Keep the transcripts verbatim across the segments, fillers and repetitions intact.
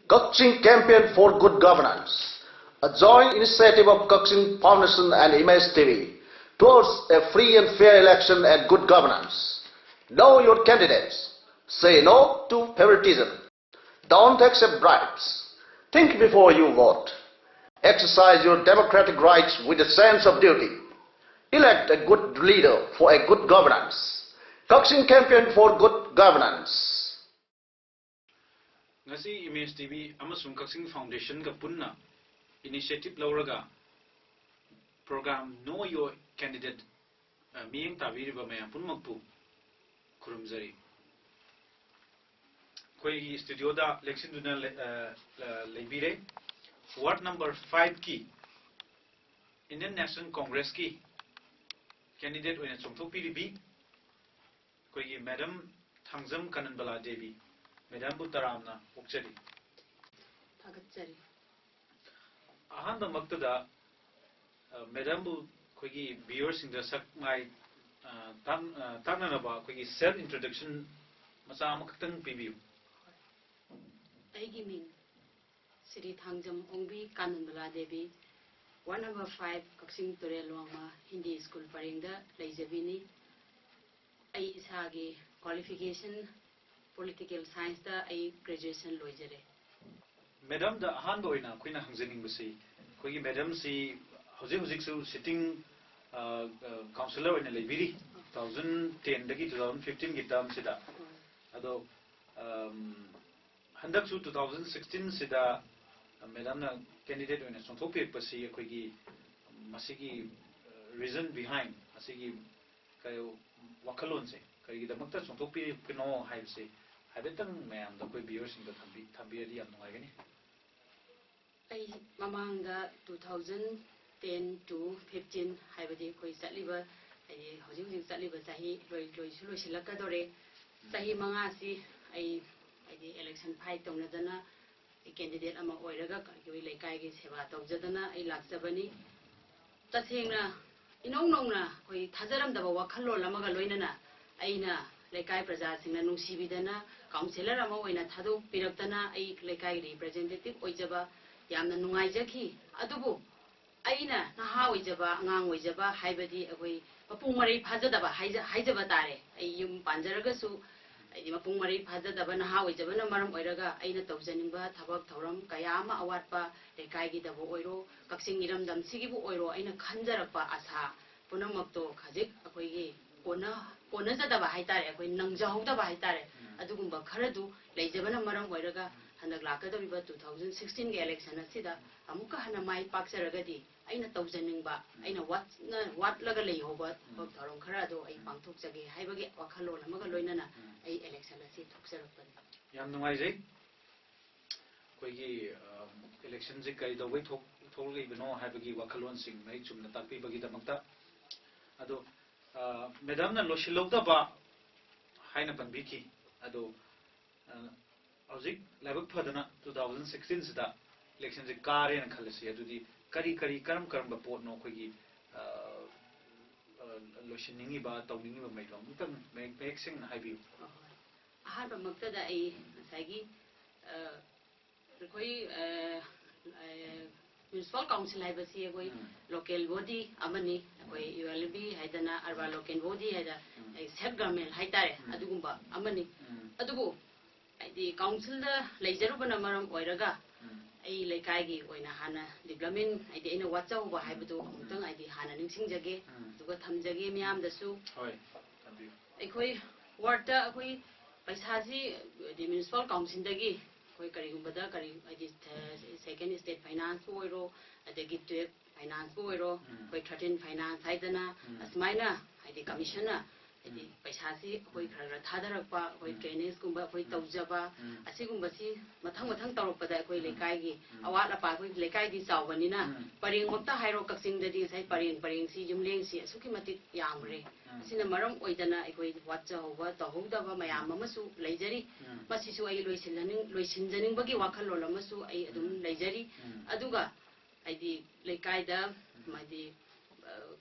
Kakching Campaign for Good Governance, a joint initiative of Kakching Foundation and Image T V towards a free and fair election and good governance. Know your candidates. Say no to favoritism. Don't accept bribes. Think before you vote. Exercise your democratic rights with a sense of duty. Elect a good leader for a good governance. Kakching Campaign for Good Governance. ꯉꯁꯤ image T V ꯑꯃꯁꯨꯡ ꯀꯛꯆꯤꯡ ꯐꯥꯎꯟꯗꯦꯁꯟꯒ ꯄꯨꯟꯅ initiative ꯂꯧꯔꯒ programme Know Your Candidate, ꯑ, ꯃꯤꯠꯌꯦꯡ ꯇꯥꯕꯤꯔꯤꯕ ꯃꯌꯥꯝ ꯄꯨꯝꯅꯃꯛꯄꯨ ꯈꯨꯔꯨꯝꯖꯔꯤ꯫ ꯑꯩꯈꯣꯏꯒꯤ ꯁ꯭ꯇꯨꯗꯤꯑꯣꯗ ꯂꯦꯡꯁꯤꯟꯗꯨꯅ ꯂꯩ-, ꯑ, ꯑ, ꯂꯩꯕꯤꯔꯦ꯫ ꯋꯥꯔꯗ ꯅꯝꯕꯔ ꯐꯥꯏꯚꯀꯤ ꯏꯟꯗꯤꯌꯟ ꯅꯦꯁꯅꯦꯜ ꯀꯣꯡꯒ꯭ꯔꯦꯁꯀꯤ ꯀꯦꯟꯗꯤꯗꯦꯠ ꯑꯣꯏꯅ ꯆꯣꯡꯊꯣꯛꯄꯤꯔꯤꯕꯤ ꯑꯩꯈꯣꯏꯒꯤ ꯃꯦꯗꯥꯝ ꯊꯥꯡꯖꯝ ꯀꯥꯅꯟꯕꯂꯥ ꯗꯦꯕꯤ, ꯃꯦꯗꯥꯝꯕꯨ ꯇꯔꯥꯝꯅ ꯑꯣꯛꯆꯔꯤ꯫ ꯊꯥꯒꯠꯆꯔꯤ꯫ ꯑꯍꯥꯟꯕꯃꯛꯇꯗ, ꯑ, ꯃꯦꯗꯥꯝꯕꯨ ꯑꯩꯈꯣꯏꯒꯤ ꯚ꯭ꯌꯨꯋꯔꯁꯤꯡꯗ ꯁꯛ ꯃꯥꯏ, ꯑ, ꯇꯥꯛ-, ꯑ, ꯇꯥꯛꯅꯅꯕ ꯑꯩꯈꯣꯏꯒꯤ ꯁꯦꯜꯐ ꯏꯟꯇ꯭ꯔꯣꯗꯛꯁꯟ ꯃꯆꯥ ꯑꯃꯈꯛꯇꯪ ꯄꯤꯕꯤꯌꯨ꯫ ꯑꯩꯒꯤ ꯃꯤꯡ Shri Thangjam Ongbi Kananbala Devi, ward number five, ꯀꯛꯆꯤꯡ ꯇꯨꯔꯦꯜ ꯋꯥꯡꯃ ꯍꯤꯟꯗꯤ ꯁ꯭ꯀꯨꯜ ꯄꯔꯦꯡꯗ ꯂꯩꯖꯕꯤꯅꯤ꯫ ꯑꯩ ꯏꯁꯥꯒꯤ ꯀ꯭ꯋꯥꯂꯤꯐꯤꯀꯦꯁꯟ ꯄꯣꯂꯤꯇꯤꯀꯦꯜ ꯁꯥꯏꯟꯁꯇ ꯑꯩ ꯒ꯭ꯔꯦꯖꯨꯑꯦꯁꯟ ꯂꯣꯏꯖꯔꯦ꯫ ꯃꯦꯗꯥꯝꯗ ꯑꯍꯥꯟꯕ ꯑꯣꯏꯅ ꯑꯩꯈꯣꯏꯅ ꯍꯪꯖꯅꯤꯡꯕꯁꯤ, ꯑꯩꯈꯣꯏꯒꯤ ꯃꯦꯗꯥꯝꯁꯤ ꯍꯧꯖꯤꯛ ꯍꯧꯖꯤꯛꯁꯨ ꯁꯤꯇꯤꯡ, ꯑ, ꯑ, ꯀꯥꯎꯟꯁꯤꯂꯔ ꯑꯣꯏꯅ ꯂꯩꯕꯤꯔꯤ꯫ ꯇꯨ ꯊꯥꯎꯖꯟ ꯇꯦꯟꯗꯒꯤ ꯇꯨ ꯊꯥꯎꯖꯟ ꯐꯤꯐꯇꯤꯟꯒꯤ ꯇꯔꯝꯁꯤꯗ꯫ ꯑꯗꯣ, ꯑꯝ, ꯍꯟꯗꯛꯁꯨ ꯇꯨ ꯊꯥꯎꯖꯟ ꯁꯤꯛꯁꯇꯤꯟꯁꯤꯗ ꯃꯦꯗꯥꯝꯅ ꯀꯦꯟꯗꯤꯗꯦꯠ ꯑꯣꯏꯅ ꯆꯣꯡꯊꯣꯛꯄꯤꯔꯛꯄꯁꯤ ꯑꯩꯈꯣꯏꯒꯤ ꯃꯁꯤꯒꯤ, ꯑ, ꯔꯤꯖꯟ ꯕꯤꯍꯥꯏꯟ, ꯃꯁꯤꯒꯤ ꯀꯔꯤ ꯋꯥꯈꯜꯂꯣꯟꯁꯦ ꯀꯔꯤꯒꯤꯗꯃꯛꯇ ꯆꯣꯡꯊꯣꯛꯄꯤꯔꯛꯄꯅꯣ ꯍꯥꯏꯕꯁꯦ ꯍꯥꯏꯐꯦꯠꯇꯪ ꯃꯌꯥꯝꯗ ꯑꯩꯈꯣꯏ ꯚ꯭ꯌꯨꯋꯔꯁꯤꯡꯗ ꯊꯝꯕꯤ-, ꯊꯝꯕꯤꯔꯗꯤ ꯌꯥꯝ ꯅꯨꯡꯉꯥꯏꯒꯅꯤ꯫ ꯑꯩ ꯃꯃꯥꯡꯗ two thousand ten two fifteen, ꯍꯥꯏꯕꯗꯤ ꯑꯩꯈꯣꯏ ꯆꯠꯂꯤꯕ, ꯍꯥꯏꯗꯤ ꯍꯧꯖꯤꯛ ꯍꯧꯖꯤꯛ ꯆꯠꯂꯤꯕ ꯆꯍꯤ ꯂꯣꯏ-, ꯂꯣꯏꯁꯨ ꯂꯣꯏꯁꯤꯜꯂꯛꯀꯗꯧꯔꯦ, ꯆꯍꯤ ꯃꯉꯥꯁꯤ ꯑꯩ, ꯍꯥꯏꯗꯤ, ꯏꯂꯦꯛꯁꯟ ꯐꯥꯏꯠ ꯇꯧꯅꯗꯅ, ꯑꯩ ꯀꯦꯟꯗꯤꯗꯦꯠ ꯑꯃ ꯑꯣꯏꯔꯒ ꯑꯩꯈꯣꯏ ꯂꯩꯀꯥꯏꯒꯤ ꯁꯦꯕꯥ ꯇꯧꯖꯗꯅ ꯑꯩ ꯂꯥꯛꯆꯕꯅꯤ꯫ ꯇꯁꯦꯡꯅ ꯏꯅꯧ ꯅꯧꯅ ꯑꯩꯈꯣꯏ ꯊꯥꯖꯔꯝꯗꯕ ꯋꯥꯈꯜꯂꯣꯟ ꯑꯃꯒ ꯂꯣꯏꯅꯅ ꯑꯩꯅ ꯂꯩꯀꯥꯏ ꯄ꯭ꯔꯖꯥꯁꯤꯡꯅ ꯅꯨꯡꯁꯤꯕꯤꯗꯅ ꯀꯥꯎꯟꯁꯤꯂꯔ ꯑꯃ ꯑꯣꯏꯅ ꯊꯥꯗꯣꯛꯄꯤꯔꯛꯇꯅ ꯑꯩ ꯂꯩꯀꯥꯏꯒꯤ ꯔꯤꯄ꯭ꯔꯖꯦꯟꯇꯦꯇꯤꯚ ꯑꯣꯏꯖꯕ ꯌꯥꯝꯅ ꯅꯨꯡꯉꯥꯏꯖꯈꯤ꯫ ꯑꯗꯨꯕꯨ ꯑꯩꯅ ꯅꯍꯥ ꯑꯣꯏꯖꯕ, ꯑꯉꯥꯡ ꯑꯣꯏꯖꯕ ꯍꯥꯏꯕꯗꯤ ꯑꯩꯈꯣꯏ ꯃꯄꯨꯡ ꯃꯔꯩ ꯐꯥꯖꯗꯕ ꯍꯥꯏꯖ-, ꯍꯥꯏꯖꯕ ꯇꯥꯔꯦ꯫ ꯑꯩ ꯌꯨꯝ ꯄꯥꯟꯖꯔꯒꯁꯨ ꯍꯥꯏꯗꯤ ꯃꯄꯨꯡ ꯃꯔꯩ ꯐꯥꯖꯗꯕ ꯅꯍꯥ ꯑꯣꯏꯖꯕꯅ ꯃꯔꯝ ꯑꯣꯏꯔꯒ ꯑꯩꯅ ꯇꯧꯖꯅꯤꯡꯕ ꯊꯕꯛ ꯊꯧꯔꯝ ꯀꯌꯥ ꯑꯃ, ꯑꯋꯥꯠꯄ ꯂꯩꯀꯥꯏꯒꯤꯗꯕꯨ ꯑꯣꯏꯔꯣ, ꯀꯛꯆꯤꯡ ꯏꯔꯝꯗꯝꯁꯤꯒꯤꯕꯨ ꯑꯣꯏꯔꯣ, ꯑꯩꯅ ꯈꯟꯖꯔꯛꯄ ꯑꯁꯥ ꯄꯨꯝꯅꯃꯛꯇꯣ ꯍꯧꯖꯤꯛ ꯑꯩꯈꯣꯏꯒꯤ ꯀꯣꯟꯅ-, ꯀꯣꯟꯅꯖꯗꯕ ꯍꯥꯏꯇꯥꯔꯦ, ꯑꯩꯈꯣꯏ ꯅꯪꯖꯍꯧꯗꯕ ꯍꯥꯏꯇꯥꯔꯦ꯫ ꯎꯝ꯫ ꯑꯗꯨꯒꯨꯝꯕ ꯈꯔꯗꯨ ꯂꯩꯖꯕꯅ ꯃꯔꯝ ꯑꯣꯏꯔꯒ ꯍꯟꯗꯛ ꯂꯥꯛꯀꯗꯧꯔꯤꯕ two thousand sixteen ꯒꯤ election ꯑꯁꯤꯗ ꯑꯃꯨꯛꯀ ꯍꯟꯅ ꯃꯥꯏ ꯄꯥꯛꯆꯔꯒꯗꯤ ꯑꯩꯅ ꯇꯧꯖꯅꯤꯡꯕ, ꯎꯝ꯫ ꯑꯩꯅ ꯋꯥꯠꯅ-, ꯋꯥꯠꯂꯒ ꯂꯩꯍꯧꯕ ꯎꯝ꯫ ꯊꯕꯛ ꯊꯧꯔꯝ ꯈꯔ ꯑꯗꯣ ꯑꯩ ꯎꯝ꯫ ꯄꯥꯡꯊꯣꯛꯆꯒꯦ ꯍꯥꯏꯕꯒꯤ ꯋꯥꯈꯜꯂꯣꯟ ꯑꯃꯒ ꯂꯣꯏꯅꯅ ꯎꯝ꯫ ꯑꯩ election ꯑꯁꯤ ꯊꯣꯛꯆꯔꯛꯄꯅꯤ꯫ ꯌꯥꯝ ꯅꯨꯡꯉꯥꯏꯖꯩ꯫ ꯑꯩꯈꯣꯏꯒꯤ, ꯑ, election ꯁꯦ ꯀꯔꯤꯗꯧꯕꯩ ꯊꯣꯛ-, ꯊꯣꯛꯂꯛꯏꯕꯅꯣ ꯍꯥꯏꯕꯒꯤ ꯋꯥꯈꯜꯂꯣꯟꯁꯤꯡ ꯃꯍꯤꯛ ꯆꯨꯝꯅ ꯇꯥꯛꯄꯤꯕꯒꯤꯗꯃꯛꯇ꯫ ꯑꯗꯣ, ꯑ, ꯃꯦꯗꯥꯝꯅ ꯂꯣꯏꯁꯤꯜꯍꯧꯗꯕ ꯍꯥꯏꯅ ꯄꯟꯕꯤꯈꯤ꯫ ꯑꯗꯣ, ꯑ, ꯍꯧꯖꯤꯛ ꯂꯥꯏꯕꯛ ꯐꯗꯅ two thousand sixteen ꯁꯤꯗ election ꯁꯦ ꯀꯥꯔꯦꯅ ꯈꯜꯂꯁꯤ꯫ ꯑꯗꯨꯗꯤ ꯀꯔꯤ ꯀꯔꯤ, ꯀꯔꯝ ꯀꯔꯝꯕ ꯄꯣꯠꯅꯣ ꯑꯩꯈꯣꯏꯒꯤ, ꯑ, ꯑ, ꯂꯣꯏꯁꯤꯟꯅꯤꯡꯉꯤꯕ, ꯇꯧꯅꯤꯡꯉꯤꯕ ꯃꯥꯏꯗꯣ ꯑꯃꯨꯛꯇꯪ ꯃꯌꯦꯛ, ꯃꯌꯦꯛ ꯁꯦꯡꯅ ꯍꯥꯏꯕꯤꯌꯨ꯫ ꯑꯍꯣꯏ꯫ ꯑꯍꯥꯟꯕꯃꯛꯇꯗ ꯑꯩ ꯉꯁꯥꯏꯒꯤ, ꯑ, ꯑꯩꯈꯣꯏ, ꯑ, ꯑ, municipal council ꯍꯥꯏꯕꯁꯤ ꯑꯩꯈꯣꯏ ꯎꯝ꯫ Local body ꯑꯃꯅꯤ꯫ ꯑꯩꯈꯣꯏ ꯎꯝ꯫ U L B ꯍꯥꯏꯗꯅ, urban local body ꯍꯥꯏꯗꯅ, ꯎꯝ꯫ ꯑꯩ self government ꯍꯥꯏꯇꯥꯔꯦ, ꯎꯝ꯫ ꯑꯗꯨꯒꯨꯝꯕ ꯑꯃꯅꯤ꯫ ꯎꯝ꯫ ꯑꯗꯨꯕꯨ ꯍꯥꯏꯗꯤ council ꯗ ꯂꯩꯖꯔꯨꯕꯅ ꯃꯔꯝ ꯑꯣꯏꯔꯒ ꯎꯝ꯫ ꯑꯩ ꯂꯩꯀꯥꯏꯒꯤ ꯑꯣꯏꯅ ꯍꯥꯟꯅ development, ꯍꯥꯏꯗꯤ ꯑꯩꯅ ꯋꯥꯠꯆꯍꯧꯕ ꯎꯝ꯫ ꯍꯥꯏꯕꯗꯨ ꯑꯃꯨꯛꯇꯪ ꯎꯝ꯫ ꯍꯥꯏꯗꯤ ꯍꯥꯟꯅ ꯅꯤꯡꯁꯤꯡꯖꯒꯦ, ꯎꯝ꯫ ꯑꯗꯨꯒ ꯊꯝꯖꯒꯦ ꯃꯤꯌꯥꯝꯗꯁꯨ꯫ ꯍꯣꯏ, ꯊꯝꯕꯤꯌꯨ꯫ ꯑꯩꯈꯣꯏ ward ꯇ ꯑꯩꯈꯣꯏ ꯄꯩꯁꯥꯁꯤ ꯍꯥꯏꯗꯤ municipal council ꯗꯒꯤ ꯑꯩꯈꯣꯏ ꯀꯔꯤꯒꯨꯝꯕꯗ ꯀꯔꯤ ꯍꯥꯏꯗꯤ, ꯑ, second state finance ꯄꯨ ꯑꯣꯏꯔꯣ, ꯑꯗꯒꯤ twelve finance ꯄꯨ ꯑꯣꯏꯔꯣ, ꯎꯝ꯫ ꯑꯩꯈꯣꯏ thirteen finance ꯍꯥꯏꯗꯅ ꯎꯝ꯫ ꯑꯁꯨꯃꯥꯏꯅ ꯍꯥꯏꯗꯤ commission ꯅ ꯍꯥꯏꯗꯤ ꯎꯝ꯫ ꯄꯩꯁꯥꯁꯤ ꯑꯩꯈꯣꯏ ꯎꯝ꯫ ꯈꯔ ꯈꯔ ꯊꯥꯗꯔꯛꯄ, ꯑꯩꯈꯣꯏ ꯎꯝ꯫ Drainage ꯀꯨꯝꯕ ꯑꯩꯈꯣꯏ ꯎꯝ꯫ ꯇꯧꯖꯕ, ꯎꯝ꯫ ꯑꯁꯤꯒꯨꯝꯕꯁꯤ ꯃꯊꯪ ꯃꯊꯪ ꯇꯧꯔꯛꯄꯗ ꯑꯩꯈꯣꯏ ꯎꯝ꯫ ꯂꯩꯀꯥꯏꯒꯤ ꯎꯝ꯫ ꯑꯋꯥꯠ ꯑꯄꯥ, ꯑꯩꯈꯣꯏ ꯂꯩꯀꯥꯏꯗꯤ ꯆꯥꯎꯕꯅꯤꯅ ꯎꯝ꯫ ꯄꯔꯦꯡꯃꯛꯇ ꯍꯥꯏꯔꯣ, ꯀꯛꯆꯤꯡꯗꯗꯤ ꯉꯁꯥꯏ ꯄꯔꯦꯡ ꯄꯔꯦꯡꯁꯤ, ꯌꯨꯝꯂꯦꯡꯁꯤ ꯑꯁꯨꯛꯀꯤ ꯃꯇꯤꯛ ꯌꯥꯝꯈ꯭ꯔꯦ꯫ ꯎꯝ꯫ ꯑꯁꯤꯅ ꯃꯔꯝ ꯑꯣꯏꯗꯅ ꯑꯩꯈꯣꯏ ꯋꯥꯠꯆꯍꯧꯕ, ꯇꯧꯍꯧꯗꯕ ꯃꯌꯥꯝ ꯎꯝ꯫ ꯑꯃꯁꯨ ꯂꯩꯖꯔꯤ꯫ ꯎꯝ꯫ ꯃꯁꯤꯁꯨ ꯑꯩ ꯂꯣꯏꯁꯤꯜꯂꯅꯤꯡ-, ꯂꯣꯏꯁꯤꯟꯖꯅꯤꯡꯕꯒꯤ ꯋꯥꯈꯜꯂꯣꯟ ꯑꯃꯁꯨ ꯑꯩ ꯑꯗꯨꯝ ꯎꯝ꯫ ꯂꯩꯖꯔꯤ꯫ ꯎꯝ꯫ ꯑꯗꯨꯒ ꯍꯥꯏꯗꯤ ꯂꯩꯀꯥꯏꯗ ꯎꯝ꯫ ꯍꯥꯏꯗꯤ, ꯑ,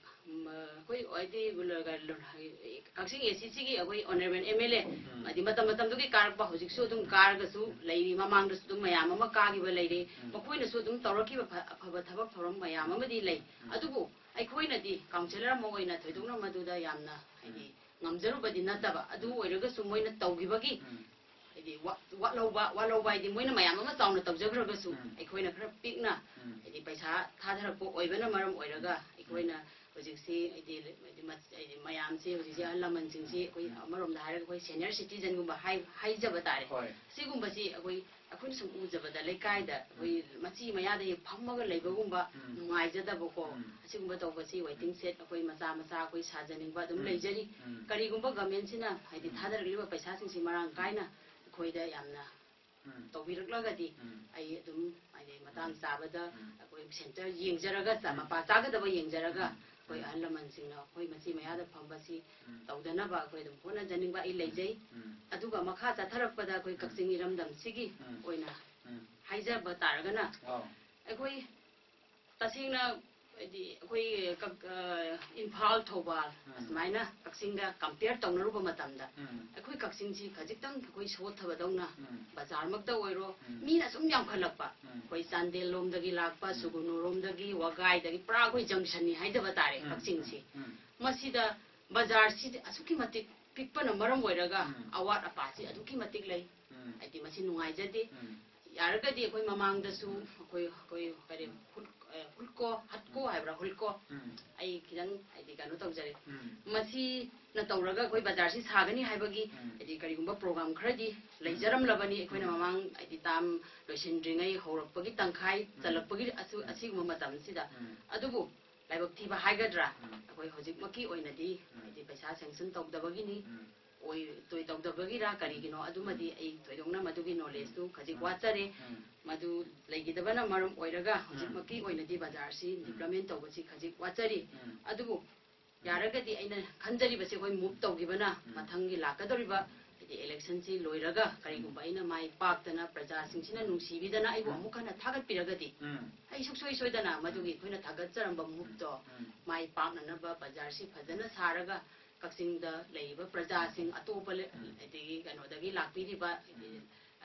ꯎꯝ, ꯑꯩꯈꯣꯏ ꯍꯥꯏꯗꯤ ꯀꯛꯆꯤꯡ ꯑꯦ ꯁꯤꯁꯤꯒꯤ ꯑꯩꯈꯣꯏ ꯑꯣꯅꯔꯦꯕꯜ ꯑꯦꯝ ꯑꯦꯜ ꯑꯦ, ꯍꯥꯏꯗꯤ ꯃꯇꯝ ꯃꯇꯝꯗꯨꯒꯤ ꯀꯥꯔꯛꯄ, ꯍꯧꯖꯤꯛꯁꯨ ꯑꯗꯨꯝ ꯀꯥꯔꯒꯁꯨ ꯂꯩꯔꯤ, ꯃꯃꯥꯡꯗꯁꯨ ꯑꯗꯨꯝ ꯃꯌꯥꯝ ꯑꯃ ꯀꯥꯈꯤꯕ ꯂꯩꯔꯤ, ꯃꯈꯣꯏꯅꯁꯨ ꯑꯗꯨꯝ ꯇꯧꯔꯛꯈꯤꯕ ꯐ- ꯑꯐꯕ ꯊꯕꯛ ꯊꯧꯔꯝ ꯃꯌꯥꯝ ꯑꯃꯗꯤ ꯂꯩ꯫ ꯑꯗꯨꯕꯨ ꯑꯩꯈꯣꯏꯅꯗꯤ ꯀꯥꯎꯟꯁꯤꯂꯔ ꯑꯃ ꯑꯣꯏꯅ ꯊꯣꯏꯗꯣꯛꯅ ꯃꯗꯨꯗ ꯌꯥꯝꯅ ꯍꯥꯏꯗꯤ ꯉꯝꯖꯔꯨꯕꯗꯤ ꯅꯠꯇꯕ, ꯑꯗꯨ ꯑꯣꯏꯔꯒꯁꯨ ꯃꯣꯏꯅ ꯇꯧꯈꯤꯕꯒꯤ ꯍꯥꯏꯗꯤ ꯋꯥ- ꯋꯥꯠꯍꯧꯕ ꯋꯥꯠꯍꯧꯕ ꯍꯥꯏꯗꯤ ꯃꯣꯏꯅ ꯃꯌꯥꯝ ꯑꯃ ꯆꯥꯎꯅ ꯇꯧꯖꯈ꯭ꯔꯒꯁꯨ ꯑꯩꯈꯣꯏꯅ ꯈꯔ ꯄꯤꯛꯅ ꯍꯥꯏꯗꯤ ꯄꯩꯁꯥ ꯊꯥꯗꯔꯛꯄ ꯑꯣꯏꯕꯅ ꯃꯔꯝ ꯑꯣꯏꯔꯒ ꯑꯩꯈꯣꯏꯅ ꯍꯧꯖꯤꯛꯁꯤ ꯍꯥꯏꯗꯤ ꯍꯥꯏꯗꯤ ꯃ- ꯍꯥꯏꯗꯤ ꯃꯌꯥꯝꯁꯤ ꯍꯧꯖꯤꯛꯁꯤ ꯑꯍꯜ ꯂꯃꯟꯁꯤꯡꯁꯤ ꯑꯩꯈꯣꯏ ꯑꯃꯔꯣꯝꯗ ꯍꯥꯏꯔꯒ ꯑꯩꯈꯣꯏ ꯁꯦꯅꯤꯌꯔ ꯁꯤꯇꯤꯖꯟꯒꯨꯝꯕ ꯍꯥꯏ ꯍꯥꯏꯖꯕ ꯇꯥꯔꯦ꯫ ꯍꯣꯏ꯫ ꯁꯤꯒꯨꯝꯕꯁꯤ ꯑꯩꯈꯣꯏ ꯑꯩꯈꯣꯏꯅ ꯁꯨꯝ ꯎꯖꯕꯗ ꯂꯩꯀꯥꯏꯗ ꯑꯩꯈꯣꯏ ꯃꯆꯤ ꯃꯌꯥꯗ ꯍꯦꯛ ꯐꯝꯃꯒ ꯂꯩꯕꯒꯨꯝꯕ ꯅꯨꯡꯉꯥꯏꯖꯗꯕꯀꯣ, ꯑꯁꯤꯒꯨꯝꯕ ꯇꯧꯕꯁꯤ ꯋꯦꯇꯤꯡ ꯁꯦꯠ ꯑꯩꯈꯣꯏ ꯃꯆꯥ ꯃꯆꯥ ꯑꯩꯈꯣꯏ ꯁꯥꯖꯅꯤꯡꯕ ꯑꯗꯨꯝ ꯂꯩꯖꯔꯤ꯫ ꯀꯔꯤꯒꯨꯝꯕ ꯒꯚꯔꯟꯃꯦꯟꯠꯁꯤꯅ ꯍꯥꯏꯗꯤ ꯊꯥꯗꯔꯛꯂꯤꯕ ꯄꯩꯁꯥꯁꯤꯡꯁꯤ ꯃꯔꯥꯡ ꯀꯥꯏꯅ ꯑꯩꯈꯣꯏꯗ ꯌꯥꯝꯅ ꯇꯧꯕꯤꯔꯛꯂꯒꯗꯤ ꯑꯩ ꯑꯗꯨꯝ ꯍꯥꯏꯗꯤ ꯃꯇꯥꯡ ꯆꯥꯕꯗ ꯑꯩꯈꯣꯏ ꯁꯦꯟꯇꯔ ꯌꯦꯡꯖꯔꯒ ꯆ- ꯃꯄꯥ ꯆꯥꯒꯗꯕ ꯌꯦꯡꯖꯔꯒ ꯑꯩꯈꯣꯏ ꯑꯍꯜ ꯂꯃꯟꯁꯤꯡꯅ ꯑꯩꯈꯣꯏ ꯃꯆꯤ ꯃꯌꯥꯗ ꯐꯝꯕꯁꯤ ꯇꯧꯗꯅꯕ ꯑꯩꯈꯣꯏ ꯑꯗꯨꯝ ꯍꯣꯠꯅꯖꯅꯤꯡꯕ ꯑꯩ ꯂꯩꯖꯩ꯫ ꯑꯗꯨꯒ ꯃꯈꯥ ꯆꯠꯊꯔꯛꯄꯗ ꯑꯩꯈꯣꯏ ꯀꯛꯆꯤꯡ ꯏꯔꯝꯗꯝꯁꯤꯒꯤ ꯑꯣꯏꯅ ꯍꯥꯏꯖꯕ ꯇꯥꯔꯒꯅ ꯑꯩꯈꯣꯏ ꯇꯁꯦꯡꯅ ꯍꯥꯏꯗꯤ ꯑꯩꯈꯣꯏ ꯀꯛ- ꯑ, ꯏꯝꯐꯥꯜ, ꯊꯧꯕꯥꯜ ꯑꯁꯨꯃꯥꯏꯅ ꯀꯛꯆꯤꯡꯒ ꯀꯝꯄꯤꯌꯔ ꯇꯧꯅꯔꯨꯕ ꯃꯇꯝꯗ ꯑꯩꯈꯣꯏ ꯀꯛꯆꯤꯡꯁꯤ ꯈꯖꯤꯛꯇꯪ ꯑꯩꯈꯣꯏ ꯁꯣꯠꯊꯕꯗꯧꯅ ꯕꯖꯥꯔꯃꯛꯇ ꯑꯣꯏꯔꯣ ꯃꯤꯅ ꯁꯨꯝ ꯌꯥꯝꯈꯠꯂꯛꯄ, ꯑꯩꯈꯣꯏ ꯆꯥꯟꯗꯦꯜ ꯂꯣꯝꯗꯒꯤ ꯂꯥꯛꯄ, ꯁꯨꯒꯨꯅꯨꯔꯣꯝꯗꯒꯤ, ꯋꯥꯒꯥꯏꯗꯒꯤ ꯄꯨꯔꯥ ꯑꯩꯈꯣꯏ ꯖꯪꯁꯟꯅꯤ ꯍꯥꯏꯖꯕ ꯇꯥꯔꯦ ꯀꯛꯆꯤꯡꯁꯤ꯫ ꯃꯁꯤꯗ ꯕꯖꯥꯔꯁꯤ ꯑꯁꯨꯛꯀꯤ ꯃꯇꯤꯛ ꯄꯤꯛꯄꯅ ꯃꯔꯝ ꯑꯣꯏꯔꯒ ꯑꯋꯥꯠ ꯑꯄꯥꯁꯤ ꯑꯗꯨꯛꯀꯤ ꯃꯇꯤꯛ ꯂꯩ꯫ ꯍꯥꯏꯗꯤ ꯃꯁꯤ ꯅꯨꯡꯉꯥꯏꯖꯗꯦ꯫ ꯌꯥꯔꯒꯗꯤ ꯑꯩꯈꯣꯏ ꯃꯃꯥꯡꯗꯁꯨ ꯑꯩꯈꯣꯏ ꯑꯩꯈꯣꯏ ꯀꯔꯤ ꯍꯨꯠ- ꯑ, ꯍꯨꯠꯀꯣ ꯍꯠꯀꯣ ꯍꯥꯏꯕ꯭ꯔꯥ ꯍꯨꯠꯀꯣ, ꯑꯩ ꯈꯤꯇꯪ ꯍꯥꯏꯗꯤ ꯀꯩꯅꯣ ꯇꯧꯖꯔꯦ꯫ ꯃꯁꯤꯅ ꯇꯧꯔꯒ ꯑꯩꯈꯣꯏ ꯕꯖꯥꯔꯁꯤ ꯁꯥꯒꯅꯤ ꯍꯥꯏꯕꯒꯤ ꯍꯥꯏꯗꯤ ꯀꯔꯤꯒꯨꯝꯕ ꯄ꯭ꯔꯣꯒ꯭ꯔꯥꯝ ꯈꯔꯗꯤ ꯂꯩꯖꯔꯝꯂꯕꯅꯤ ꯑꯩꯈꯣꯏꯅ ꯃꯃꯥꯡ ꯍꯥꯏꯗꯤ ꯇꯥꯝ ꯂꯣꯏꯁꯤꯟꯗ꯭ꯔꯤꯉꯩ ꯍꯧꯔꯛꯄꯒꯤ ꯇꯪꯈꯥꯏ ꯆꯜꯂꯛꯄꯒꯤ ꯑꯁꯨ- ꯑꯁꯤꯒꯨꯝꯕ ꯃꯇꯝꯁꯤꯗ꯫ ꯑꯗꯨꯕꯨ ꯂꯥꯏꯕꯛ ꯊꯤꯕ ꯍꯥꯏꯒꯗ꯭ꯔꯥ, ꯑꯩꯈꯣꯏ ꯍꯧꯖꯤꯛꯃꯛꯀꯤ ꯑꯣꯏꯅꯗꯤ ꯍꯥꯏꯗꯤ ꯄꯩꯁꯥ ꯁꯦꯡꯁꯟ ꯇꯧꯗꯕꯒꯤꯅꯤ, ꯑꯣꯏ ꯇꯣꯏ ꯇꯧꯗꯕꯒꯤꯔ ꯀꯔꯤꯒꯤꯅꯣ ꯑꯗꯨꯃꯗꯤ ꯑꯩ ꯊꯣꯏꯗꯣꯛꯅ ꯃꯗꯨꯒꯤ ꯅꯣꯂꯦꯖꯇꯨ ꯈꯖꯤꯛ ꯋꯥꯠꯆꯔꯦ꯫ ꯃꯗꯨ ꯂꯩꯈꯤꯗꯕꯅ ꯃꯔꯝ ꯑꯣꯏꯔꯒ ꯍꯧꯖꯤꯛꯃꯛꯀꯤ ꯑꯣꯏꯅꯗꯤ ꯕꯖꯥꯔꯁꯤ ꯗꯤꯕ꯭ꯂꯞꯃꯦꯟ ꯇꯧꯕꯁꯤ ꯈꯖꯤꯛ ꯋꯥꯠꯆꯔꯤ꯫ ꯑꯗꯨꯕꯨ ꯌꯥꯔꯒꯗꯤ ꯑꯩꯅ ꯈꯟꯖꯔꯤꯕꯁꯦ ꯑꯩꯈꯣꯏ ꯃꯨꯚ ꯇꯧꯈꯤꯕꯅ ꯃꯊꯪꯒꯤ ꯂꯥꯛꯀꯗꯧꯔꯤꯕ ꯍꯥꯏꯗꯤ ꯏꯂꯦꯛꯁꯟꯁꯤ ꯂꯣꯏꯔꯒ ꯀꯔꯤꯒꯨꯝꯕ ꯑꯩꯅ ꯃꯥꯏ ꯄꯥꯛꯇꯅ ꯄ꯭ꯔꯖꯥꯁꯤꯡꯁꯤꯅ ꯅꯨꯡꯁꯤꯕꯤꯗꯅ ꯑꯩꯕꯨ ꯑꯃꯨꯛ ꯍꯟꯅ ꯊꯥꯒꯠꯄꯤꯔꯒꯗꯤ, ꯎꯝ꯫ ꯑꯩ ꯁꯨꯡꯁꯣꯏ ꯁꯣꯏꯗꯅ ꯃꯗꯨꯒꯤ ꯑꯩꯈꯣꯏꯅ ꯊꯥꯒꯠꯆꯔꯝꯕ ꯃꯍꯨꯠꯇꯣ ꯎꯝ꯫ ꯃꯥꯏ ꯄꯥꯛꯅꯅꯕ ꯕꯖꯥꯔꯁꯤ ꯐꯖꯅ ꯁꯥꯔꯒ ꯀꯛꯆꯤꯡꯗ ꯂꯩꯔꯤꯕ ꯄ꯭ꯔꯖꯥꯁꯤꯡ ꯑꯇꯣꯞꯄ ꯂꯩ-, ꯎꯝ꯫ ꯑꯗꯒꯤ ꯀꯩꯅꯣꯗꯒꯤ ꯂꯥꯛꯄꯤꯔꯤꯕ, ꯎꯝ꯫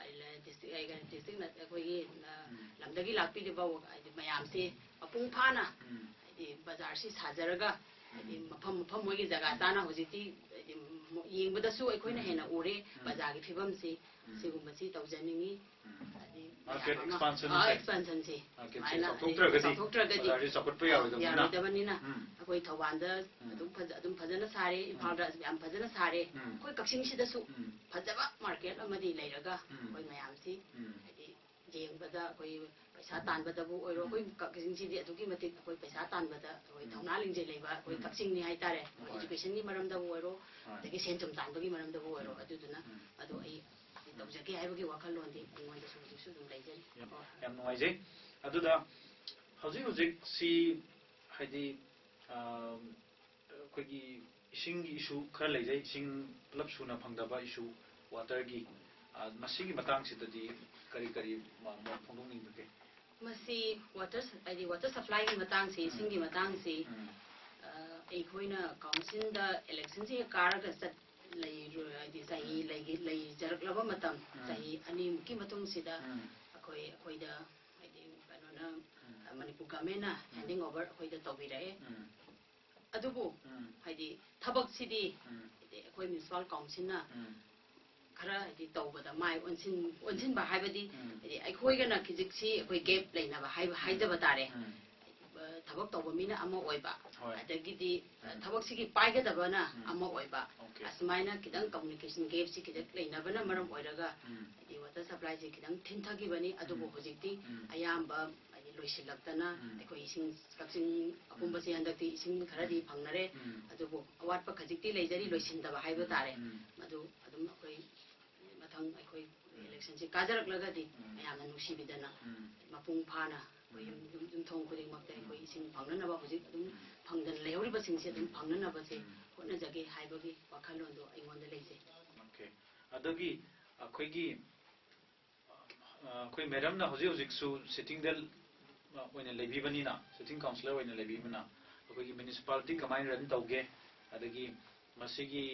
ꯗꯤꯁꯇ꯭ꯔꯤꯛ, ꯗꯤꯁꯇ꯭ꯔꯤꯛꯅ ꯑꯩꯈꯣꯏꯒꯤ, ꯑ, ꯎꯝ꯫ ꯂꯝꯗꯒꯤ ꯂꯥꯛꯄꯤꯔꯤꯕ ꯍꯥꯏꯗꯤ ꯃꯌꯥꯝꯁꯦ ꯃꯄꯨꯡ ꯐꯥꯅ ꯎꯝ꯫ ꯍꯥꯏꯗꯤ ꯕꯖꯥꯔꯁꯤ ꯁꯥꯖꯔꯒ ꯍꯥꯏꯗꯤ ꯎꯝ꯫ ꯃꯐꯝ ꯃꯐꯝ ꯃꯣꯏꯒꯤ ꯖꯒꯥ ꯎꯝ꯫ ꯆꯥꯅ ꯍꯧꯖꯤꯛꯇꯤ ꯍꯥꯏꯗꯤ ꯌꯦꯡꯕꯗꯁꯨ ꯑꯩꯈꯣꯏꯅ ꯎꯝ꯫ ꯍꯦꯟꯅ ꯎꯔꯦ꯫ ꯎꯝ꯫ ꯕꯖꯥꯔꯒꯤ ꯐꯤꯕꯝꯁꯤ ꯎꯝ꯫ ꯁꯤꯒꯨꯝꯕꯁꯤ ꯇꯧꯖꯅꯤꯡꯉꯤ꯫ ꯎꯝ꯫ ꯍꯥꯏꯗꯤ market ꯃꯌꯥꯝ ꯑꯃ, expansion ꯑ, ꯁꯦ꯫ Expansion ꯁꯤ꯫ Market ꯁꯦ ꯁꯨꯃꯥꯏꯅ ꯍꯥꯏꯗꯤ ꯆꯥꯎꯊꯣꯛꯇ꯭ꯔꯒꯗꯤ ꯆꯥꯎꯊꯣꯛꯇ꯭ꯔꯒꯗꯤ ꯕꯖꯥꯔꯁꯤ ꯆꯥꯎꯈꯠꯄ ꯑ, ꯌꯥꯔꯣꯏꯗꯕꯅꯤꯅ꯫ ꯌꯥꯔꯣꯏꯗꯕꯅꯤꯅ ꯎꯝ꯫ ꯑꯩꯈꯣꯏ ꯊꯧꯕꯥꯜꯗ ꯎꯝ꯫ ꯑꯗꯨꯝ ꯐꯖ-, ꯑꯗꯨꯝ ꯐꯖꯅ ꯁꯥꯔꯦ, ꯎꯝ꯫ ꯏꯝꯐꯥꯜꯗ ꯌꯥꯝ ꯐꯖꯅ ꯁꯥꯔꯦ꯫ ꯎꯝ꯫ ꯑꯩꯈꯣꯏ ꯀꯛꯆꯤꯡꯁꯤꯗꯁꯨ ꯎꯝ꯫ ꯐꯖꯕ market ꯑꯃꯗꯤ ꯂꯩꯔꯒ ꯎꯝ꯫ ꯑꯩꯈꯣꯏ ꯃꯌꯥꯝꯁꯤ ꯎꯝ꯫ ꯍꯥꯏꯗꯤ ꯌꯦꯡꯕꯗ ꯑꯩꯈꯣꯏ ꯄꯩꯁꯥ ꯇꯥꯟꯕꯗꯕꯨ ꯑꯣꯏꯔꯣ, ꯎꯝ꯫ ꯑꯩꯈꯣꯏ ꯀꯛꯆꯤꯡꯁꯤꯗꯤ ꯑꯗꯨꯛꯀꯤ ꯃꯇꯤꯛ ꯑꯩꯈꯣꯏ ꯄꯩꯁꯥ ꯇꯥꯟꯕꯗ ꯑꯩꯈꯣꯏ ꯎꯝ꯫ ꯊꯧꯅꯥ ꯂꯤꯡꯖꯦꯜ ꯂꯩꯕ ꯑꯩꯈꯣꯏ ꯎꯝ꯫ ꯀꯛꯆꯤꯡꯅꯤ ꯍꯥꯏꯇꯥꯔꯦ꯫ ꯑꯩꯈꯣꯏ ꯍꯣꯏ꯫ Education ꯒꯤ ꯃꯔꯝꯗꯕꯨ ꯑꯣꯏꯔꯣ, ꯍꯣꯏ꯫ ꯑꯗꯒꯤ ꯁꯦꯟ ꯊꯨꯝ ꯇꯥꯟꯕꯒꯤ ꯃꯔꯝꯗꯕꯨ ꯑꯣꯏꯔꯣ, ꯎꯝ꯫ ꯑꯗꯨꯗꯨꯅ ꯎꯝ꯫ ꯑꯗꯣ ꯑꯩ ꯎꯝ꯫ ꯇꯧꯖꯒꯦ ꯍꯥꯏꯕꯒꯤ ꯋꯥꯈꯜꯂꯣꯟꯗꯤ ꯑꯩꯉꯣꯟꯗꯁꯨ ꯍꯧꯖꯤꯛꯁꯨ ꯑꯗꯨꯝ ꯂꯩꯖꯔꯤ꯫ ꯌꯥꯝ, ꯍꯣꯏ꯫ ꯌꯥꯝ ꯅꯨꯡꯉꯥꯏꯖꯩ꯫ ꯑꯗꯨꯗ ꯍꯧꯖꯤꯛ ꯍꯧꯖꯤꯛꯁꯤ ꯍꯥꯏꯗꯤ, ꯑ, ꯑꯩꯈꯣꯏꯒꯤ ꯏꯁꯤꯡꯒꯤ issue ꯈꯔ ꯂꯩꯖꯩ, ꯏꯁꯤꯡ ꯄꯨꯂꯞ ꯁꯨꯅ ꯐꯪꯗꯕ issue, water ꯒꯤ, ꯑ, ꯃꯁꯤꯒꯤ ꯃꯇꯥꯡꯁꯤꯗꯗꯤ ꯀꯔꯤ ꯀꯔꯤ ꯃ-, ꯃꯣꯠ ꯐꯣꯡꯗꯣꯛꯅꯤꯡꯕꯒꯦ? ꯃꯁꯤ water ꯁ-, ꯍꯥꯏꯗꯤ water supply ꯒꯤ ꯃꯇꯥꯡꯁꯤ, ꯎꯝ꯫ ꯏꯁꯤꯡꯒꯤ ꯃꯇꯥꯡꯁꯤ, ꯎꯝ꯫ ꯑ, ꯑꯩꯈꯣꯏꯅ council ꯗ election ꯁꯤ ꯍꯦꯛ ꯀꯥꯔꯒ ꯆꯠ-, ꯂꯩꯔꯨ-, ꯍꯥꯏꯗꯤ ꯆꯍꯤ ꯎꯝ꯫ ꯂꯩꯒꯤ-, ꯂꯩꯖꯔꯛꯂꯕ ꯃꯇꯝ, ꯎꯝ꯫ ꯆꯍꯤ ꯑꯅꯤꯃꯨꯛꯀꯤ ꯃꯇꯨꯡꯁꯤꯗ ꯎꯝ꯫ ꯑꯩꯈꯣꯏ, ꯑꯩꯈꯣꯏꯗ ꯍꯥꯏꯗꯤ ꯀꯩꯅꯣꯅ, ꯎꯝ꯫ ꯑ, ꯃꯅꯤꯄꯨꯔ government ꯅ ꯎꯝ꯫ Handing over ꯑꯩꯈꯣꯏꯗ ꯇꯧꯕꯤꯔꯛꯑꯦ꯫ ꯎꯝ꯫ ꯑꯗꯨꯕꯨ ꯎꯝ꯫ ꯍꯥꯏꯗꯤ ꯊꯕꯛꯁꯤꯗꯤ ꯎꯝ꯫ ꯍꯥꯏꯗꯤ ꯑꯩꯈꯣꯏ municipal council ꯅ ꯎꯝ꯫ ꯈꯔ ꯍꯥꯏꯗꯤ ꯇꯧꯕꯗ ꯃꯥꯏ ꯑꯣꯟꯁꯤꯟ-, ꯑꯣꯟꯁꯤꯟꯕ ꯍꯥꯏꯕꯗꯤ ꯎꯝ꯫ ꯍꯥꯏꯗꯤ ꯑꯩꯈꯣꯏꯒꯅ ꯈꯤꯖꯤꯛꯁꯤ ꯑꯩꯈꯣꯏ gap ꯂꯩꯅꯕ ꯍꯥꯏꯕ, ꯎꯝ꯫ ꯍꯥꯏꯖꯕ ꯇꯥꯔꯦ꯫ ꯎꯝ꯫ ꯑ, ꯊꯕꯛ ꯇꯧꯕ ꯃꯤꯅ ꯑꯃ ꯑꯣꯏꯕ, ꯍꯣꯏ꯫ ꯑꯗꯒꯤꯗꯤ, ꯑ, ꯎꯝ꯫ ꯊꯕꯛꯁꯤꯒꯤ ꯄꯥꯏꯒꯗꯕꯅ ꯎꯝ꯫ ꯑꯃ ꯑꯣꯏꯕ, OK꯫ ꯑꯁꯨꯃꯥꯏꯅ ꯈꯤꯇꯪ communication gap ꯁꯤ ꯈꯤꯇꯪ ꯂꯩꯅꯕꯅ ꯎꯝ꯫ ꯃꯔꯝ ꯑꯣꯏꯔꯒ ꯎꯝ꯫ ꯍꯥꯏꯗꯤ water supply ꯁꯤ ꯈꯤꯇꯪ ꯊꯤꯟꯊꯈꯤꯕꯅꯤ꯫ ꯑꯗꯨꯕꯨ ꯎꯝ꯫ ꯍꯧꯖꯤꯛꯇꯤ ꯎꯝ꯫ ꯑꯌꯥꯝꯕ ꯍꯥꯏꯗꯤ ꯂꯣꯏꯁꯤꯜꯂꯛꯇꯅ ꯎꯝ꯫ ꯑꯩꯈꯣꯏ ꯏꯁꯤꯡ ꯀꯛꯆꯤꯡ ꯎꯝ꯫ ꯑꯄꯨꯝꯕꯁꯦ ꯍꯟꯗꯛꯇꯤ ꯏꯁꯤꯡ ꯈꯔꯗꯤ ꯎꯝ꯫ ꯐꯪꯅꯔꯦ꯫ ꯎꯝ꯫ ꯑꯗꯨꯕꯨ ꯑꯋꯥꯠꯄ ꯈꯖꯤꯛꯇꯤ ꯂꯩꯖꯔꯤ, ꯎꯝ꯫ ꯂꯣꯏꯁꯤꯟꯗꯕ ꯍꯥꯏꯕ ꯎꯝ꯫ ꯇꯥꯔꯦ꯫ ꯎꯝ꯫ ꯃꯗꯨ ꯑꯗꯨꯝ ꯑꯩꯈꯣꯏ ꯃꯊꯪ ꯑꯩꯈꯣꯏ ꯎꯝ꯫ Election ꯁꯤ ꯀꯥꯖꯔꯛꯂꯒꯗꯤ ꯎꯝ꯫ ꯃꯌꯥꯝꯅ ꯅꯨꯡꯁꯤꯕꯤꯗꯅ ꯎꯝ꯫ ꯃꯄꯨꯡ ꯐꯥꯅ ꯑꯩꯈꯣꯏ ꯎꯝ꯫ ꯌꯨꯝ-, ꯌꯨꯝ-, ꯌꯨꯝꯊꯣꯡ ꯈꯨꯗꯤꯡꯃꯛꯇ ꯑꯩꯈꯣꯏ ꯎꯝ꯫ ꯏꯁꯤꯡ ꯐꯪꯅꯅꯕ ꯍꯧꯖꯤꯛ ꯑꯗꯨꯝ ꯎꯝ꯫ ꯐꯪꯗꯅ ꯂꯩꯍꯧꯔꯤꯕꯁꯤꯡꯁꯦ ꯑꯗꯨꯝ ꯎꯝ꯫ ꯐꯪꯅꯅꯕꯁꯦ ꯎꯝ꯫ ꯍꯣꯠꯅꯖꯒꯦ ꯍꯥꯏꯕꯒꯤ ꯋꯥꯈꯜꯂꯣꯟꯗꯣ ꯑꯩꯉꯣꯟꯗ ꯂꯩꯖꯩ꯫ OK꯫ ꯑꯗꯨꯒꯤ ꯑꯩꯈꯣꯏꯒꯤ ꯑ, ꯑꯩꯈꯣꯏ ꯃꯦꯗꯝꯅ ꯍꯧꯖꯤꯛ ꯍꯧꯖꯤꯛꯁꯨ ꯁꯤꯇꯤꯡꯗ ꯑꯣꯏꯅ ꯂꯩꯕꯤꯕꯅꯤꯅ, ꯁꯤꯇꯤꯡ ꯀꯥꯎꯟꯁꯤꯂꯔ ꯑꯣꯏꯅ ꯂꯩꯕꯤꯕꯅ, ꯑꯩꯈꯣꯏꯒꯤ ꯃ꯭ꯌꯨꯅꯤꯁꯤꯄꯥꯂꯤꯇꯤ ꯀꯃꯥꯏꯅ ꯔꯟ ꯇꯧꯒꯦ, ꯑꯗꯒꯤ ꯃꯁꯤꯒꯤ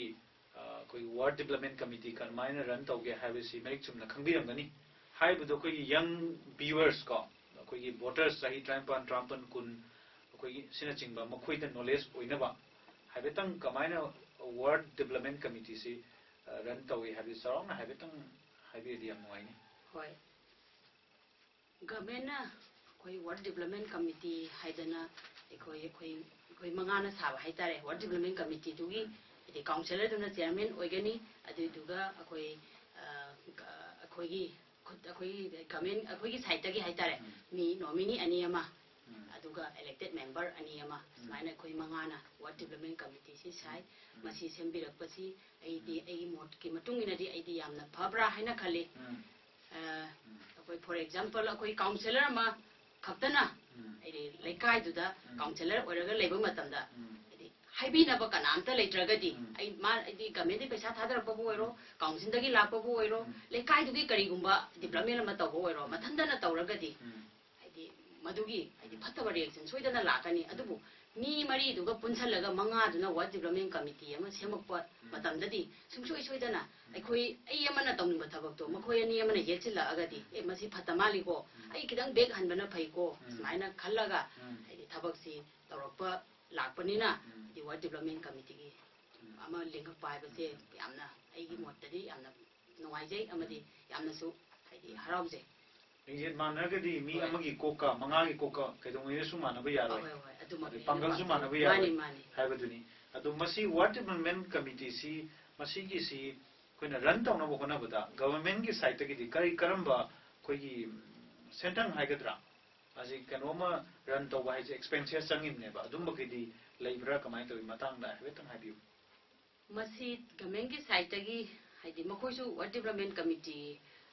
ꯑ, ꯑꯩꯈꯣꯏꯒꯤ ꯋꯥꯔꯗ ꯗꯤꯕ꯭ꯂꯞꯃꯦꯟ ꯀꯃꯤꯇꯤ ꯀꯃꯥꯏꯅ ꯔꯟ ꯇꯧꯒꯦ ꯍꯥꯏꯕꯁꯤ ꯃꯔꯤꯛ ꯆꯨꯝꯅ ꯈꯪꯕꯤꯔꯝꯒꯅꯤ꯫ ꯍꯥꯏꯔꯤꯕꯗꯣ ꯑꯩꯈꯣꯏꯒꯤ ꯌꯪ ꯚ꯭ꯌꯨꯋꯔꯁ ꯀꯣ, ꯑꯩꯈꯣꯏꯒꯤ ꯚꯣꯇꯔꯁ ꯆꯍꯤ ꯇꯔꯥꯅꯤꯄꯥꯟ, ꯇꯔꯥꯃꯥꯄꯟ, ꯀꯨꯟ, ꯑꯩꯈꯣꯏꯒꯤ ꯁꯤꯅꯆꯤꯡꯕ ꯃꯈꯣꯏꯗ ꯅꯣꯂꯦꯖ ꯑꯣꯏꯅꯕ ꯍꯥꯏꯐꯦꯠꯇꯪ ꯀꯃꯥꯏꯅ ꯋꯥꯔꯗ ꯗꯤꯕ꯭ꯂꯞꯃꯦꯟ ꯀꯃꯤꯇꯤꯁꯤ ꯔꯟ ꯇꯧꯏ ꯍꯥꯏꯕꯗꯨ ꯆꯥꯎꯔꯥꯛꯅ ꯍꯥꯏꯐꯦꯠꯇꯪ ꯍꯥꯏꯕꯤꯔꯗꯤ ꯌꯥꯝ ꯅꯨꯡꯉꯥꯏꯅꯤ꯫ ꯍꯣꯏ꯫ ꯒꯚꯔꯟꯃꯦꯟꯅ ꯑꯩꯈꯣꯏ ꯋꯥꯔꯗ ꯗꯤꯕ꯭ꯂꯞꯃꯦꯟ ꯀꯃꯤꯇꯤ ꯍꯥꯏꯗꯅ ꯑꯩꯈꯣꯏ ꯑꯩꯈꯣꯏ ꯑꯩꯈꯣꯏ ꯃꯉꯥꯅ ꯁꯥꯕ ꯍꯥꯏꯇꯥꯔꯦ꯫ ꯋꯥꯔꯗ ꯗꯤꯕ꯭ꯂꯞꯃꯦꯟ ꯀꯃꯤꯇꯤꯗꯨꯒꯤ ꯍꯥꯏꯗꯤ ꯀꯥꯎꯟꯁꯤꯂꯔꯗꯨꯅ ꯆꯤꯌꯔꯃꯦꯟ ꯑꯣꯏꯒꯅꯤ꯫ ꯑꯗꯨꯏꯗꯨꯒ ꯑꯩꯈꯣꯏ ꯑ, ꯑꯩꯈꯣꯏꯒꯤ ꯈꯨꯠ ꯑꯩꯈꯣꯏꯒꯤ ꯒꯚꯔꯟꯃꯦꯟ ꯑꯩꯈꯣꯏꯒꯤ ꯁꯥꯏꯠꯇꯒꯤ ꯍꯥꯏꯇꯥꯔꯦ, ꯃꯤ ꯅꯣꯃꯤꯅꯤ ꯑꯅꯤ ꯑꯃ, ꯑꯗꯨꯒ ꯏꯂꯦꯛꯇꯦꯠ ꯃꯦꯝꯕꯔ ꯑꯅꯤ ꯑꯃ, ꯁꯨꯃꯥꯏꯅ ꯑꯩꯈꯣꯏ ꯃꯉꯥꯅ ꯋꯥꯔꯗ ꯗꯤꯕ꯭ꯂꯞꯃꯦꯟ ꯀꯃꯤꯇꯤꯁꯤ ꯁꯥꯏ꯫ ꯃꯁꯤ ꯁꯦꯝꯕꯤꯔꯛꯄꯁꯤ ꯑꯩꯗꯤ ꯑꯩꯒꯤ ꯃꯣꯠꯀꯤ ꯃꯇꯨꯡ ꯏꯟꯅꯗꯤ ꯑꯩꯗꯤ ꯌꯥꯝꯅ ꯐꯕ꯭ꯔꯥ ꯍꯥꯏꯅ ꯈꯜꯂꯤ꯫ ꯑ, ꯑꯩꯈꯣꯏ ꯐꯣꯔ ꯑꯦꯛꯖꯥꯝꯄꯜ ꯑꯩꯈꯣꯏ ꯀꯥꯎꯟꯁꯤꯂꯔ ꯑꯃ ꯈꯛꯇꯅ ꯍꯥꯏꯗꯤ ꯂꯩꯀꯥꯏꯗꯨꯗ ꯀꯥꯎꯟꯁꯤꯂꯔ ꯑꯣꯏꯔꯒ ꯂꯩꯕ ꯃꯇꯝꯗ ꯍꯥꯏꯗꯤ ꯍꯥꯏꯕꯤꯅꯕ ꯀꯅꯥꯝꯇ ꯂꯩꯇ꯭ꯔꯒꯗꯤ ꯑꯩ ꯃꯥ ꯍꯥꯏꯗꯤ ꯒꯃꯦꯟꯗꯒꯤ ꯄꯩꯁꯥ ꯊꯥꯗꯔꯛꯄꯕꯨ ꯑꯣꯏꯔꯣ, ꯀꯥꯎꯟꯁꯤꯜꯗꯒꯤ ꯂꯥꯛꯄꯕꯨ ꯑꯣꯏꯔꯣ, ꯂꯩꯀꯥꯏꯗꯨꯒꯤ ꯀꯔꯤꯒꯨꯝꯕ ꯗꯤꯕ꯭ꯂꯞꯃꯦꯟ ꯑꯃ ꯇꯧꯕ ꯑꯣꯏꯔꯣ, ꯃꯊꯟꯇꯅ ꯇꯧꯔꯒꯗꯤ ꯍꯥꯏꯗꯤ ꯃꯗꯨꯒꯤ ꯍꯥꯏꯗꯤ ꯐꯠꯇꯕ ꯔꯤꯌꯦꯛꯁꯟ ꯁꯣꯏꯗꯅ ꯂꯥꯛꯀꯅꯤ꯫ ꯑꯗꯨꯕꯨ ꯃꯤ ꯃꯔꯤꯗꯨꯒ ꯄꯨꯟꯁꯤꯜꯂꯒ ꯃꯉꯥꯗꯨꯅ ꯋꯥꯔꯗ ꯗꯤꯕ꯭ꯂꯞꯃꯦꯟ ꯀꯃꯤꯇꯤ ꯑꯃ ꯁꯦꯝꯃꯛꯄ ꯃꯇꯝꯗꯗꯤ ꯁꯨꯡꯁꯣꯏ ꯁꯣꯏꯗꯅ ꯑꯩꯈꯣꯏ ꯑꯩ ꯑꯃꯅ ꯇꯧꯅꯤꯡꯕ ꯊꯕꯛꯇꯣ ꯃꯈꯣꯏ ꯑꯅꯤ ꯑꯃꯅ ꯌꯦꯠꯁꯤꯜꯂꯛꯑꯒꯗꯤ ꯑꯦ ꯃꯁꯤ ꯐꯠꯇ ꯃꯥꯜꯂꯤꯀꯣ, ꯑꯩ ꯈꯤꯇꯪ ꯕꯦꯛ ꯍꯟꯕꯅ ꯐꯩꯀꯣ ꯁꯨꯃꯥꯏꯅ ꯈꯜꯂꯒ ꯍꯥꯏꯗꯤ ꯊꯕꯛꯁꯤ ꯇꯧꯔꯛꯄ ꯂꯥꯛꯄꯅꯤꯅ ꯍꯥꯏꯗꯤ ꯋꯥꯔꯗ ꯗꯤꯕ꯭ꯂꯞꯃꯦꯟ ꯀꯃꯤꯇꯤꯒꯤ ꯑꯃ ꯂꯤꯡꯈꯠꯄ ꯍꯥꯏꯕꯁꯦ ꯌꯥꯝꯅ ꯑꯩꯒꯤ ꯃꯣꯠꯇꯗꯤ ꯌꯥꯝꯅ ꯅꯨꯡꯉꯥꯏꯖꯩ ꯑꯃꯗꯤ ꯌꯥꯝꯅꯁꯨ ꯍꯥꯏꯗꯤ ꯍꯔꯥꯎꯖꯩ꯫ ꯂꯤꯡꯖꯦꯜ ꯃꯥꯟꯅꯔꯒꯗꯤ ꯃꯤ ꯍꯣꯏ꯫ ꯑꯃꯒꯤ ꯀꯣꯛꯀ ꯃꯉꯥꯒꯤ ꯀꯣꯛꯀ ꯀꯩꯗꯧꯉꯩꯗꯁꯨ ꯃꯥꯟꯅꯕ ꯌꯥꯔꯣꯏ꯫ ꯍꯣꯏ, ꯍꯣꯏ, ꯑꯗꯨꯃꯛꯅꯤ, ꯑꯗꯩ ꯄꯥꯡꯒꯜꯁꯨ ꯑꯗꯨꯃꯛꯅꯤ꯫ ꯃꯥꯟꯅꯕ ꯌꯥꯔꯣꯏ ꯃꯥꯅꯤ, ꯃꯥꯅꯤ꯫ ꯍꯥꯏꯕꯗꯨꯅꯤ꯫ ꯑꯗꯣ ꯃꯁꯤ ꯋꯥꯔꯗ ꯗꯤꯕ꯭ꯂꯞꯃꯦꯟ ꯀꯃꯤꯇꯤꯁꯤ ꯃꯁꯤꯒꯤꯁꯤ ꯑꯩꯈꯣꯏꯅ ꯔꯟ ꯇꯧꯅꯕ ꯍꯣꯠꯅꯕꯗ ꯒꯚꯔꯟꯃꯦꯟꯒꯤ ꯁꯥꯏꯠꯇꯒꯤꯗꯤ ꯀꯔꯤ ꯀꯔꯝꯕ ꯑꯩꯈꯣꯏꯒꯤ ꯁꯦꯟꯊꯪ ꯍꯥꯏꯒꯗ꯭ꯔꯥ, ꯃꯁꯤ ꯀꯩꯅꯣꯝꯃ ꯔꯟ ꯇꯧꯕ ꯍꯥꯏꯁꯦ ꯑꯦꯛꯁꯄꯦꯟꯗꯤꯆꯔ ꯆꯪꯉꯤꯕꯅꯦꯕ, ꯑꯗꯨꯝꯕꯒꯤꯗꯤ ꯂꯩꯕ꯭ꯔꯥ, ꯀꯃꯥꯏꯅ ꯇꯧꯋꯤ, ꯃꯇꯥꯡꯗ ꯍꯥꯏꯐꯦꯠꯇꯪ ꯍꯥꯏꯕꯤꯌꯨ꯫ ꯃꯁꯤ ꯒꯃꯦꯟꯒꯤ ꯁꯥꯏꯠꯇꯒꯤ ꯍꯥꯏꯗꯤ ꯃꯈꯣꯏꯁꯨ ꯋꯥꯔꯗ ꯗꯤꯕ꯭ꯂꯞꯃꯦꯟ ꯀꯃꯤꯇꯤ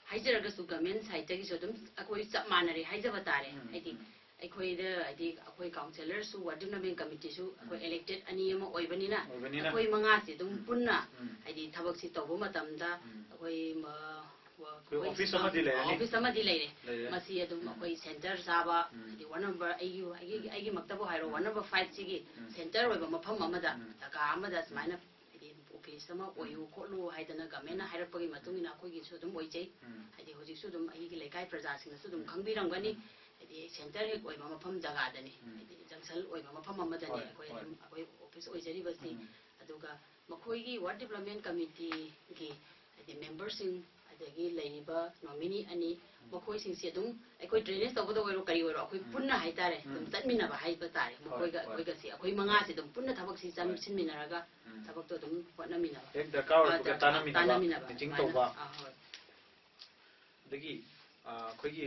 ꯍꯥꯏꯖꯔꯒꯁꯨ ꯒꯃꯦꯟ ꯁꯥꯏꯠꯇꯒꯤꯁꯨ ꯑꯗꯨꯝ ꯑꯩꯈꯣꯏ ꯆꯞ ꯃꯥꯟꯅꯔꯦ ꯍꯥꯏꯖꯕ ꯇꯥꯔꯦ꯫ ꯎꯝ, ꯍꯥꯏꯗꯤ ꯎꯝ꯫ ꯑꯩꯈꯣꯏꯗ ꯍꯥꯏꯗꯤ ꯑꯩꯈꯣꯏ ꯀꯥꯎꯟꯁꯤꯂꯔꯁꯨ ꯋꯥꯔꯗ ꯗꯤꯕ꯭ꯂꯞꯃꯦꯟ ꯀꯃꯤꯇꯤꯁꯨ ꯑꯩꯈꯣꯏ ꯎꯝ꯫ ꯏꯂꯦꯛꯇꯦꯠ ꯑꯅꯤ ꯑꯃ ꯑꯣꯏꯕꯅꯤꯅ ꯑꯣꯏꯕꯅꯤꯅ꯫ ꯑꯩꯈꯣꯏ ꯃꯉꯥꯁꯤ ꯑꯗꯨꯝ ꯎꯝ꯫ ꯄꯨꯟꯅ ꯎꯝ꯫ ꯍꯥꯏꯗꯤ ꯊꯕꯛꯁꯤ ꯇꯧꯕ ꯃꯇꯝꯗ ꯎꯝ꯫ ꯑꯩꯈꯣꯏ ꯃ-, ꯋ-, ꯑꯩꯈꯣꯏ ꯑꯣꯐꯤꯁ ꯑꯃꯗꯤ ꯂꯩꯔꯅꯤ꯫ ꯑꯣꯐꯤꯁ ꯑꯃꯗꯤ ꯂꯩꯔꯦ꯫ ꯂꯩꯔꯦ꯫ ꯃꯁꯤ ꯑꯗꯨꯝ ꯎꯝ꯫ ꯑꯩꯈꯣꯏ ꯁꯦꯟꯇꯔ ꯆꯥꯕ ꯎꯝ꯫ ꯍꯥꯏꯗꯤ ꯋꯥꯔꯗ ꯅꯝꯕꯔ ꯑꯩꯒꯤ ꯑꯩꯒꯤ ꯎꯝ꯫ ꯑꯩꯒꯤꯃꯛꯇꯕꯨ ꯍꯥꯏꯔꯣ ꯎꯝ꯫ ꯋꯥꯔꯗ ꯅꯝꯕꯔ ꯐꯥꯏꯚꯁꯤꯒꯤ ꯎꯝ꯫ ꯁꯦꯟꯇꯔ ꯑꯣꯏꯕ ꯃꯐꯝ ꯑꯃꯗ ꯎꯝ꯫ ꯖꯒꯥ ꯑꯃꯗ ꯎꯝ꯫ ꯁꯨꯃꯥꯏꯅ ꯍꯥꯏꯗꯤ ꯑꯣꯐꯤꯁ ꯑꯃ ꯎꯝ꯫ ꯑꯣꯏꯌꯨ ꯈꯣꯠꯂꯨ ꯍꯥꯏꯗꯅ ꯒꯃꯦꯟꯅ ꯎꯝ꯫ ꯍꯥꯏꯔꯛꯄꯒꯤ ꯃꯇꯨꯡ ꯏꯟꯅ ꯑꯩꯈꯣꯏꯒꯤꯁꯨ ꯑꯗꯨꯝ ꯑꯣꯏꯖꯩ꯫ ꯎꯝ꯫ ꯍꯥꯏꯗꯤ ꯍꯧꯖꯤꯛꯁꯨ ꯑꯗꯨꯝ ꯑꯩꯒꯤ ꯂꯩꯀꯥꯏ ꯄ꯭ꯔꯖꯥꯁꯤꯡꯅꯁꯨ ꯑꯗꯨꯝ ꯎꯝ꯫ ꯈꯪꯕꯤꯔꯝꯒꯅꯤ꯫ ꯎꯝ꯫ ꯍꯥꯏꯗꯤ ꯁꯦꯟꯇꯔ ꯍꯦꯛ ꯑꯣꯏꯕ ꯃꯐꯝ ꯖꯒꯥꯗꯅꯤ, ꯎꯝ꯫ ꯍꯥꯏꯗꯤ ꯖꯪꯁꯟ ꯑꯣꯏꯕ ꯃꯐꯝ ꯑꯃꯗꯅꯤ ꯍꯣꯏ, ꯑꯩꯈꯣꯏ ꯍꯣꯏ꯫ ꯑꯗꯨꯝ ꯑꯩꯈꯣꯏ ꯑꯣꯐꯤꯁ ꯑꯣꯏꯖꯔꯤꯕꯁꯤ꯫ ꯎꯝ꯫ ꯑꯗꯨꯒ ꯃꯈꯣꯏꯒꯤ ꯋꯥꯔꯗ ꯗꯤꯕ꯭ꯂꯞꯃꯦꯟ ꯀꯃꯤꯇꯤꯒꯤ ꯍꯥꯏꯗꯤ ꯃꯦꯝꯕꯔꯁꯤꯡ ꯑꯗꯒꯤ ꯂꯩꯔꯤꯕ ꯅꯣꯃꯤꯅꯤ ꯑꯅꯤ, ꯎꯝ꯫ ꯃꯈꯣꯏꯁꯤꯡꯁꯤ ꯑꯗꯨꯝ ꯑꯩꯈꯣꯏ ꯗ꯭ꯔꯦꯅꯦꯖ ꯇꯧꯕꯗ ꯑꯣꯏꯔꯣ ꯀꯔꯤ ꯑꯣꯏꯔꯣ ꯑꯩꯈꯣꯏ ꯎꯝ꯫ ꯄꯨꯟꯅ ꯍꯥꯏꯇꯥꯔꯦ ꯑꯗꯨꯝ ꯎꯝ꯫ ꯆꯠꯃꯤꯟꯅꯕ ꯍꯥꯏꯕ ꯇꯥꯔꯦ꯫ ꯍꯣꯏ, ꯃꯈꯣꯏꯒ ꯍꯣꯏ꯫ ꯑꯩꯈꯣꯏꯒꯁꯤ ꯑꯩꯈꯣꯏ ꯃꯉꯥꯁꯤ ꯑꯗꯨꯝ ꯄꯨꯟꯅ ꯊꯕꯛꯁꯤ ꯍꯣꯏ꯫ ꯆꯪꯁꯤꯟꯃꯤꯟꯅꯔꯒ ꯎꯝ꯫ ꯊꯕꯛꯇꯣ ꯑꯗꯨꯝ ꯍꯣꯠꯅꯃꯤꯟꯅꯕ꯫ ꯍꯦꯛ ꯗꯔꯀꯥꯔ ꯑꯣꯏꯕꯗ ꯑ, ꯗꯔꯀꯥꯔ ꯇꯥꯟꯅꯃꯤꯟꯅꯕ, ꯇꯥꯟꯅꯃꯤꯟꯅꯕ ꯃꯤꯇꯤꯡ ꯑꯗꯨꯃꯥꯏꯅ꯫ ꯇꯧꯕ꯫ ꯑ, ꯍꯣꯏ꯫ ꯑꯗꯒꯤ, ꯑ, ꯑꯩꯈꯣꯏꯒꯤ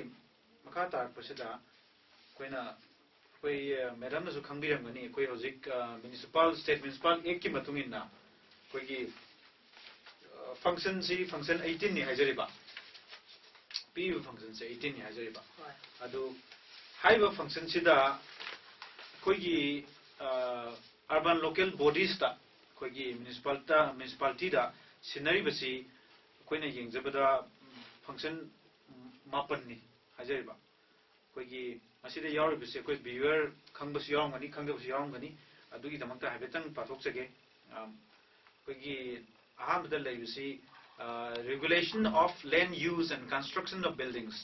ꯃꯈꯥ ꯇꯥꯔꯛꯄꯁꯤꯗ ꯑꯩꯈꯣꯏꯅ, ꯑꯩꯈꯣꯏ, ꯑ, ꯃꯦꯗꯥꯝꯅꯁꯨ ꯈꯪꯕꯤꯔꯝꯒꯅꯤ, ꯑꯩꯈꯣꯏ ꯍꯧꯖꯤꯛ, ꯑ, ꯃ꯭ꯌꯨꯅꯤꯁꯤꯄꯥꯜ, ꯁ꯭ꯇꯦꯠ ꯃ꯭ꯌꯨꯅꯤꯁꯤꯄꯥꯜ ꯑꯦꯛꯀꯤ ꯃꯇꯨꯡ ꯏꯟꯅ ꯑꯩꯈꯣꯏꯒꯤ, ꯑ, ꯐꯪꯁꯟꯁꯤ, ꯐꯪꯁꯟ ꯑꯩꯠꯇꯤꯟꯅꯤ ꯍꯥꯏꯖꯔꯤꯕ, ꯄꯤꯔꯤꯕ ꯐꯪꯁꯟꯁꯦ ꯑꯩꯠꯇꯤꯟꯅꯤ ꯍꯥꯏꯖꯔꯤꯕ꯫ ꯍꯣꯏ꯫ ꯑꯗꯨ ꯍꯥꯏꯔꯤꯕ ꯐꯪꯁꯟꯁꯤꯗ ꯑꯩꯈꯣꯏꯒꯤ, ꯑ, ꯑꯔꯕꯥꯟ ꯂꯣꯀꯦꯜ ꯕꯣꯗꯤꯁꯇ, ꯑꯩꯈꯣꯏꯒꯤ ꯃ꯭ꯌꯨꯅꯤꯁꯤꯄꯥꯜꯇ-, ꯃ꯭ꯌꯨꯅꯤꯁꯤꯄꯥꯂꯤꯇꯤꯗ ꯁꯤꯟꯅꯔꯤꯕꯁꯤ ꯑꯩꯈꯣꯏꯅ ꯌꯦꯡꯖꯕꯗ ꯐꯪꯁꯟ ꯃꯥꯄꯟꯅꯤ ꯍꯥꯏꯖꯔꯤꯕ꯫ ꯑꯩꯈꯣꯏꯒꯤ ꯃꯁꯤꯗ ꯌꯥꯎꯔꯤꯕꯁꯤ ꯑꯩꯈꯣꯏ ꯚ꯭ꯌꯨꯋꯔ ꯈꯪꯕꯁꯨ ꯌꯥꯎꯔꯝꯒꯅꯤ, ꯈꯪꯗꯕꯁꯨ ꯌꯥꯎꯔꯝꯒꯅꯤ, ꯑꯗꯨꯒꯤꯗꯃꯛꯇ ꯍꯥꯏꯐꯦꯠꯇꯪ ꯄꯥꯊꯣꯛꯆꯒꯦ꯫ ꯑꯝ, ꯑꯩꯈꯣꯏꯒꯤ ꯑꯍꯥꯟꯕꯗ ꯂꯩꯕꯁꯤ, ꯑ, Regulation of Land Use and Construction of Buildings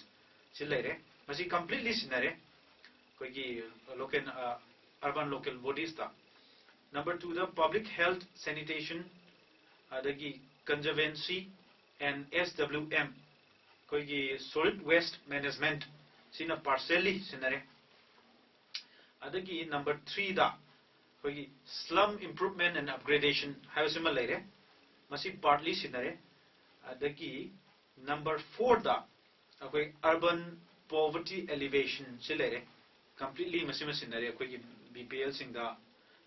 ꯁꯤ ꯂꯩꯔꯦ꯫ ꯃꯁꯤ ꯀꯝꯄ꯭ꯂꯤꯠꯂꯤ ꯁꯤꯟꯅꯔꯦ ꯑꯩꯈꯣꯏꯒꯤ ꯂꯣꯀꯦꯜ, ꯑ, ꯑꯔꯕꯥꯟ ꯂꯣꯀꯦꯜ ꯕꯣꯗꯤꯁꯇ꯫ ꯅꯝꯕꯔ ꯇꯨꯗ Public Health, Sanitation, ꯑꯗꯒꯤ Conservancy and S W M, ꯑꯩꯈꯣꯏꯒꯤ Solid Waste Management ꯁꯤꯅ ꯄꯥꯔꯁꯦꯜꯂꯤ ꯁꯤꯟꯅꯔꯦ꯫ ꯑꯗꯒꯤ ꯅꯝꯕꯔ ꯊ꯭ꯔꯤꯗ ꯑꯩꯈꯣꯏꯒꯤ Slum Improvement and Upgradation ꯍꯥꯏꯕꯁꯤꯃ ꯂꯩꯔꯦ, ꯃꯁꯤ ꯄꯥꯔꯠꯂꯤ ꯁꯤꯟꯅꯔꯦ꯫ ꯑꯗꯒꯤ ꯅꯝꯕꯔ ꯐꯣꯔꯗ ꯑꯩꯈꯣꯏ Urban Poverty Alleviation ꯁꯤ ꯂꯩꯔꯦ, ꯀꯝꯄ꯭ꯂꯤꯠꯂꯤ ꯃꯁꯤꯃ ꯁꯤꯟꯅꯔꯦ꯫ ꯑꯩꯈꯣꯏꯒꯤ ꯕꯤ ꯄꯤ ꯑꯦꯜꯁꯤꯡꯗ,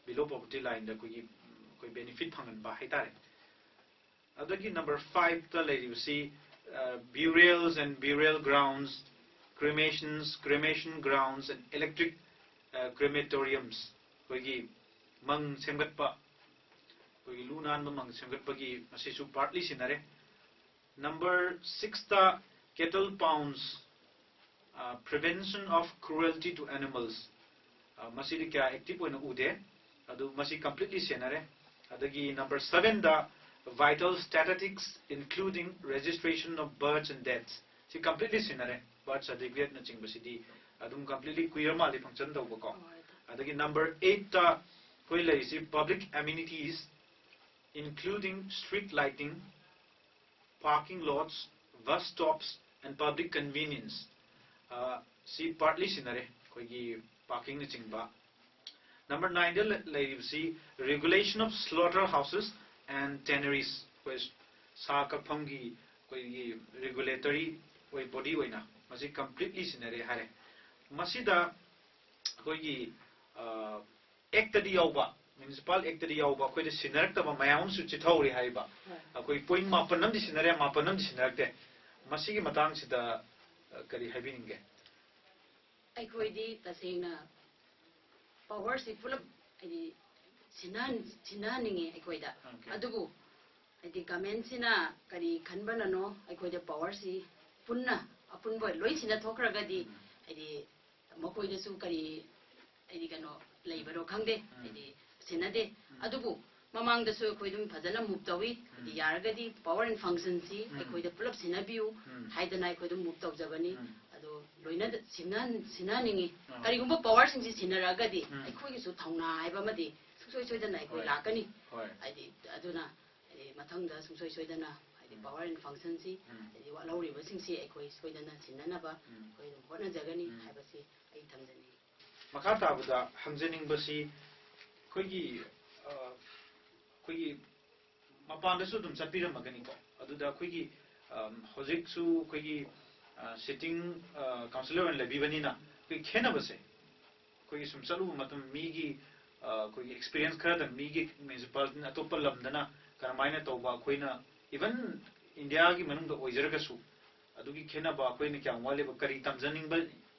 below poverty line ꯗ ꯑꯩꯈꯣꯏꯒꯤ, ꯑꯩꯈꯣꯏ ꯕꯦꯅꯤꯐꯤꯠ ꯐꯪꯍꯟꯕ ꯍꯥꯏꯇꯥꯔꯦ꯫ ꯑꯗꯒꯤ ꯅꯝꯕꯔ ꯐꯥꯏꯚꯇ ꯂꯩꯔꯤꯕꯁꯤ, ꯑ, Burials and Burial Grounds, Cremations, cremation grounds and electric uh, crematoriums, ꯑꯩꯈꯣꯏꯒꯤ ꯃꯪ ꯁꯦꯝꯒꯠꯄ, ꯑꯩꯈꯣꯏꯒꯤ ꯂꯨ ꯅꯥꯟꯕ ꯃꯪ ꯁꯦꯝꯒꯠꯄꯒꯤ ꯃꯁꯤꯁꯨ partly ꯁꯤꯟꯅꯔꯦ꯫ Number sixꯇ cattle pounds, uh, prevention of cruelty to animals, uh, ꯃꯁꯤꯗꯤ ꯀꯌꯥ active ꯑꯣꯏꯅ ꯎꯗꯦ, ꯑꯗꯨ ꯃꯁꯤ completely ꯁꯤꯟꯅꯔꯦ꯫ ꯑꯗꯒꯤ number sevenꯗ vital statistics including registration of births and deaths, ꯁꯤ completely ꯁꯤꯟꯅꯔꯦ꯫ Birth certificateꯅꯆꯤꯡꯕꯁꯤꯗꯤ ꯑꯗꯨꯝ completely ꯀꯨꯏꯔ ꯃꯥꯜꯂꯤ function ꯇꯧꯕꯀꯣ꯫ ꯑꯗꯒꯤ number eightꯇ ꯑꯩꯈꯣꯏ ꯂꯩꯔꯤꯁꯤ public amenities including street lighting, parking lots, bus stops and public convenience, ꯑ, ꯁꯤ partly ꯁꯤꯟꯅꯔꯦ, ꯑꯩꯈꯣꯏꯒꯤ parkingꯅꯆꯤꯡꯕ꯫ Number nineꯗ ꯂꯩ- ꯂꯩꯔꯤꯕꯁꯤ regulation of slaughter houses and tanneries, ꯑꯩꯈꯣꯏ ꯁꯥ ꯀꯛꯐꯝꯒꯤ ꯑꯩꯈꯣꯏꯒꯤ regulatory ꯑꯣꯏ body ꯑꯣꯏꯅ ꯃꯁꯤ completely ꯁꯤꯟꯅꯔꯦ ꯍꯥꯏꯔꯦ꯫ ꯃꯁꯤꯗ ꯑꯩꯈꯣꯏꯒꯤ ꯑꯦꯛꯇꯗꯤ ꯌꯥꯎꯕ, municipal actꯗꯤ ꯌꯥꯎꯕ, ꯑꯩꯈꯣꯏꯗ ꯁꯤꯟꯅꯔꯛꯇꯕ ꯃꯌꯥꯝ ꯑꯃꯁꯨ ꯆꯤꯊꯍꯧꯔꯤ ꯍꯥꯏꯔꯤꯕ꯫ ꯑꯩꯈꯣꯏ point ꯃꯥꯄꯟ ꯑꯃꯗꯤ ꯁꯤꯟꯅꯔꯦ, ꯃꯥꯄꯟ ꯑꯃꯗꯤ ꯁꯤꯟꯅꯔꯛꯇꯦ꯫ ꯃꯁꯤꯒꯤ ꯃꯇꯥꯡꯁꯤꯗ ꯑ, ꯀꯔꯤ ꯍꯥꯏꯕꯤꯅꯤꯡꯒꯦ? ꯑꯩꯈꯣꯏꯗꯤ ꯇꯁꯦꯡꯅ powerꯁꯤ ꯄꯨꯂꯞ ꯍꯥꯏꯗꯤ ꯁꯤꯟꯅꯍꯟ- ꯁꯤꯟꯅꯍꯟꯅꯤꯡꯉꯤ ꯑꯩꯈꯣꯏꯗ꯫ Okay. ꯑꯗꯨꯕꯨ ꯍꯥꯏꯗꯤ governmentꯁꯤꯅ ꯀꯔꯤ ꯈꯟꯕꯅꯅꯣ, ꯑꯩꯈꯣꯏꯗ powerꯁꯤ ꯄꯨꯟꯅ ꯑꯄꯨꯟꯕ ꯂꯣꯏ ꯁꯤꯟꯅ ꯊꯣꯛꯈ꯭ꯔꯒꯗꯤ ꯍꯥꯏꯗꯤ ꯃꯈꯣꯏꯗꯁꯨ ꯀꯔꯤ ꯍꯥꯏꯗꯤ ꯀꯩꯅꯣ ꯂꯩꯕꯅꯣ ꯈꯪꯗꯦ꯫ ꯍꯥꯏꯗꯤ ꯁꯤꯟꯅꯗꯦ꯫ ꯑꯗꯨꯕꯨ ꯃꯃꯥꯡꯗꯁꯨ ꯑꯩꯈꯣꯏ ꯑꯗꯨꯝ ꯐꯖꯅ move ꯇꯧꯏ꯫ ꯍꯥꯏꯗꯤ ꯌꯥꯔꯒꯗꯤ power and functionꯁꯤ ꯑꯩꯈꯣꯏꯗ ꯄꯨꯂꯞ ꯁꯤꯟꯅꯕꯤꯌꯨ ꯍꯥꯏꯗꯅ ꯑꯩꯈꯣꯏ ꯑꯗꯨꯝ move ꯇꯧꯖꯕꯅꯤ꯫ ꯑꯗꯣ ꯂꯣꯏꯅ ꯁꯤꯟꯅ- ꯁꯤꯟꯅꯍꯟꯅꯤꯡꯉꯤ꯫ ꯑꯥ꯫ ꯀꯔꯤꯒꯨꯝꯕ powerꯁꯤꯡꯁꯤ ꯁꯤꯟꯅꯔꯛꯑꯒꯗꯤ ꯎꯝ꯫ ꯑꯩꯈꯣꯏꯒꯤꯁꯨ ꯊꯧꯅꯥ ꯍꯥꯏꯕ ꯑꯃꯗꯤ ꯁꯨꯡꯁꯣꯏ ꯁꯣꯏꯗꯅ ꯑꯩꯈꯣꯏ ꯍꯣꯏ꯫ ꯂꯥꯛꯀꯅꯤ꯫ ꯍꯣꯏ꯫ ꯍꯥꯏꯗꯤ ꯑꯗꯨꯅ ꯍꯥꯏꯗꯤ ꯃꯊꯪꯗ ꯁꯨꯡꯁꯣꯏ ꯁꯣꯏꯗꯅ ꯍꯥꯏꯗꯤ ꯎꯝ꯫ Power and functionꯁꯤ ꯎꯝ꯫ ꯍꯥꯏꯗꯤ ꯋꯥꯠꯍꯧꯔꯤꯕꯁꯤꯡꯁꯤ ꯑꯩꯈꯣꯏ ꯁꯣꯏꯗꯅ ꯁꯤꯟꯅꯅꯕ ꯎꯝ꯫ ꯑꯩꯈꯣꯏ ꯑꯗꯨꯝ ꯍꯣꯠꯅꯖꯒꯅꯤ ꯎꯝ꯫ ꯍꯥꯏꯕꯁꯤ ꯑꯩ ꯊꯝꯖꯅꯤꯡꯉꯤ꯫ ꯃꯈꯥ ꯇꯥꯕꯗ ꯍꯪꯖꯅꯤꯡꯕꯁꯤ ꯑꯩꯈꯣꯏꯒꯤ ꯑ, ꯑꯩꯈꯣꯏꯒꯤ ꯃꯄꯥꯟꯗꯁꯨ ꯑꯗꯨꯝ ꯆꯠꯄꯤꯔꯝꯃꯒꯅꯤꯀꯣ꯫ ꯑꯗꯨꯗ ꯑꯩꯈꯣꯏꯒꯤ ꯑ, ꯍꯧꯖꯤꯛꯁꯨ ꯑꯩꯈꯣꯏꯒꯤ ꯑ, sitting ꯑ, councillor ꯑꯣꯏꯅ ꯂꯩꯕꯤꯕꯅꯤꯅ ꯑꯩꯈꯣꯏꯒꯤ ꯈꯦꯠꯅꯕꯁꯦ, ꯑꯩꯈꯣꯏꯒꯤ ꯁꯨꯝ ꯆꯠꯂꯨꯕ ꯃꯇꯝ ꯃꯤꯒꯤ ꯑ, ꯑꯩꯈꯣꯏꯒꯤ experience ꯈꯔꯗ ꯃꯤꯒꯤ municipality ꯑꯇꯣꯞꯄ ꯂꯝꯗꯅ ꯀꯔꯝꯍꯥꯏꯅ ꯇꯧꯕ, ꯑꯩꯈꯣꯏꯅ even Indiaꯒꯤ ꯃꯅꯨꯡꯗ ꯑꯣꯏꯖꯔꯒꯁꯨ ꯑꯗꯨꯒꯤ ꯈꯦꯠꯅꯕ ꯑꯩꯈꯣꯏꯅ ꯀꯌꯥꯝ ꯋꯥꯠꯂꯤꯕ, ꯀꯔꯤ ꯇꯝꯖꯅꯤꯡꯕ,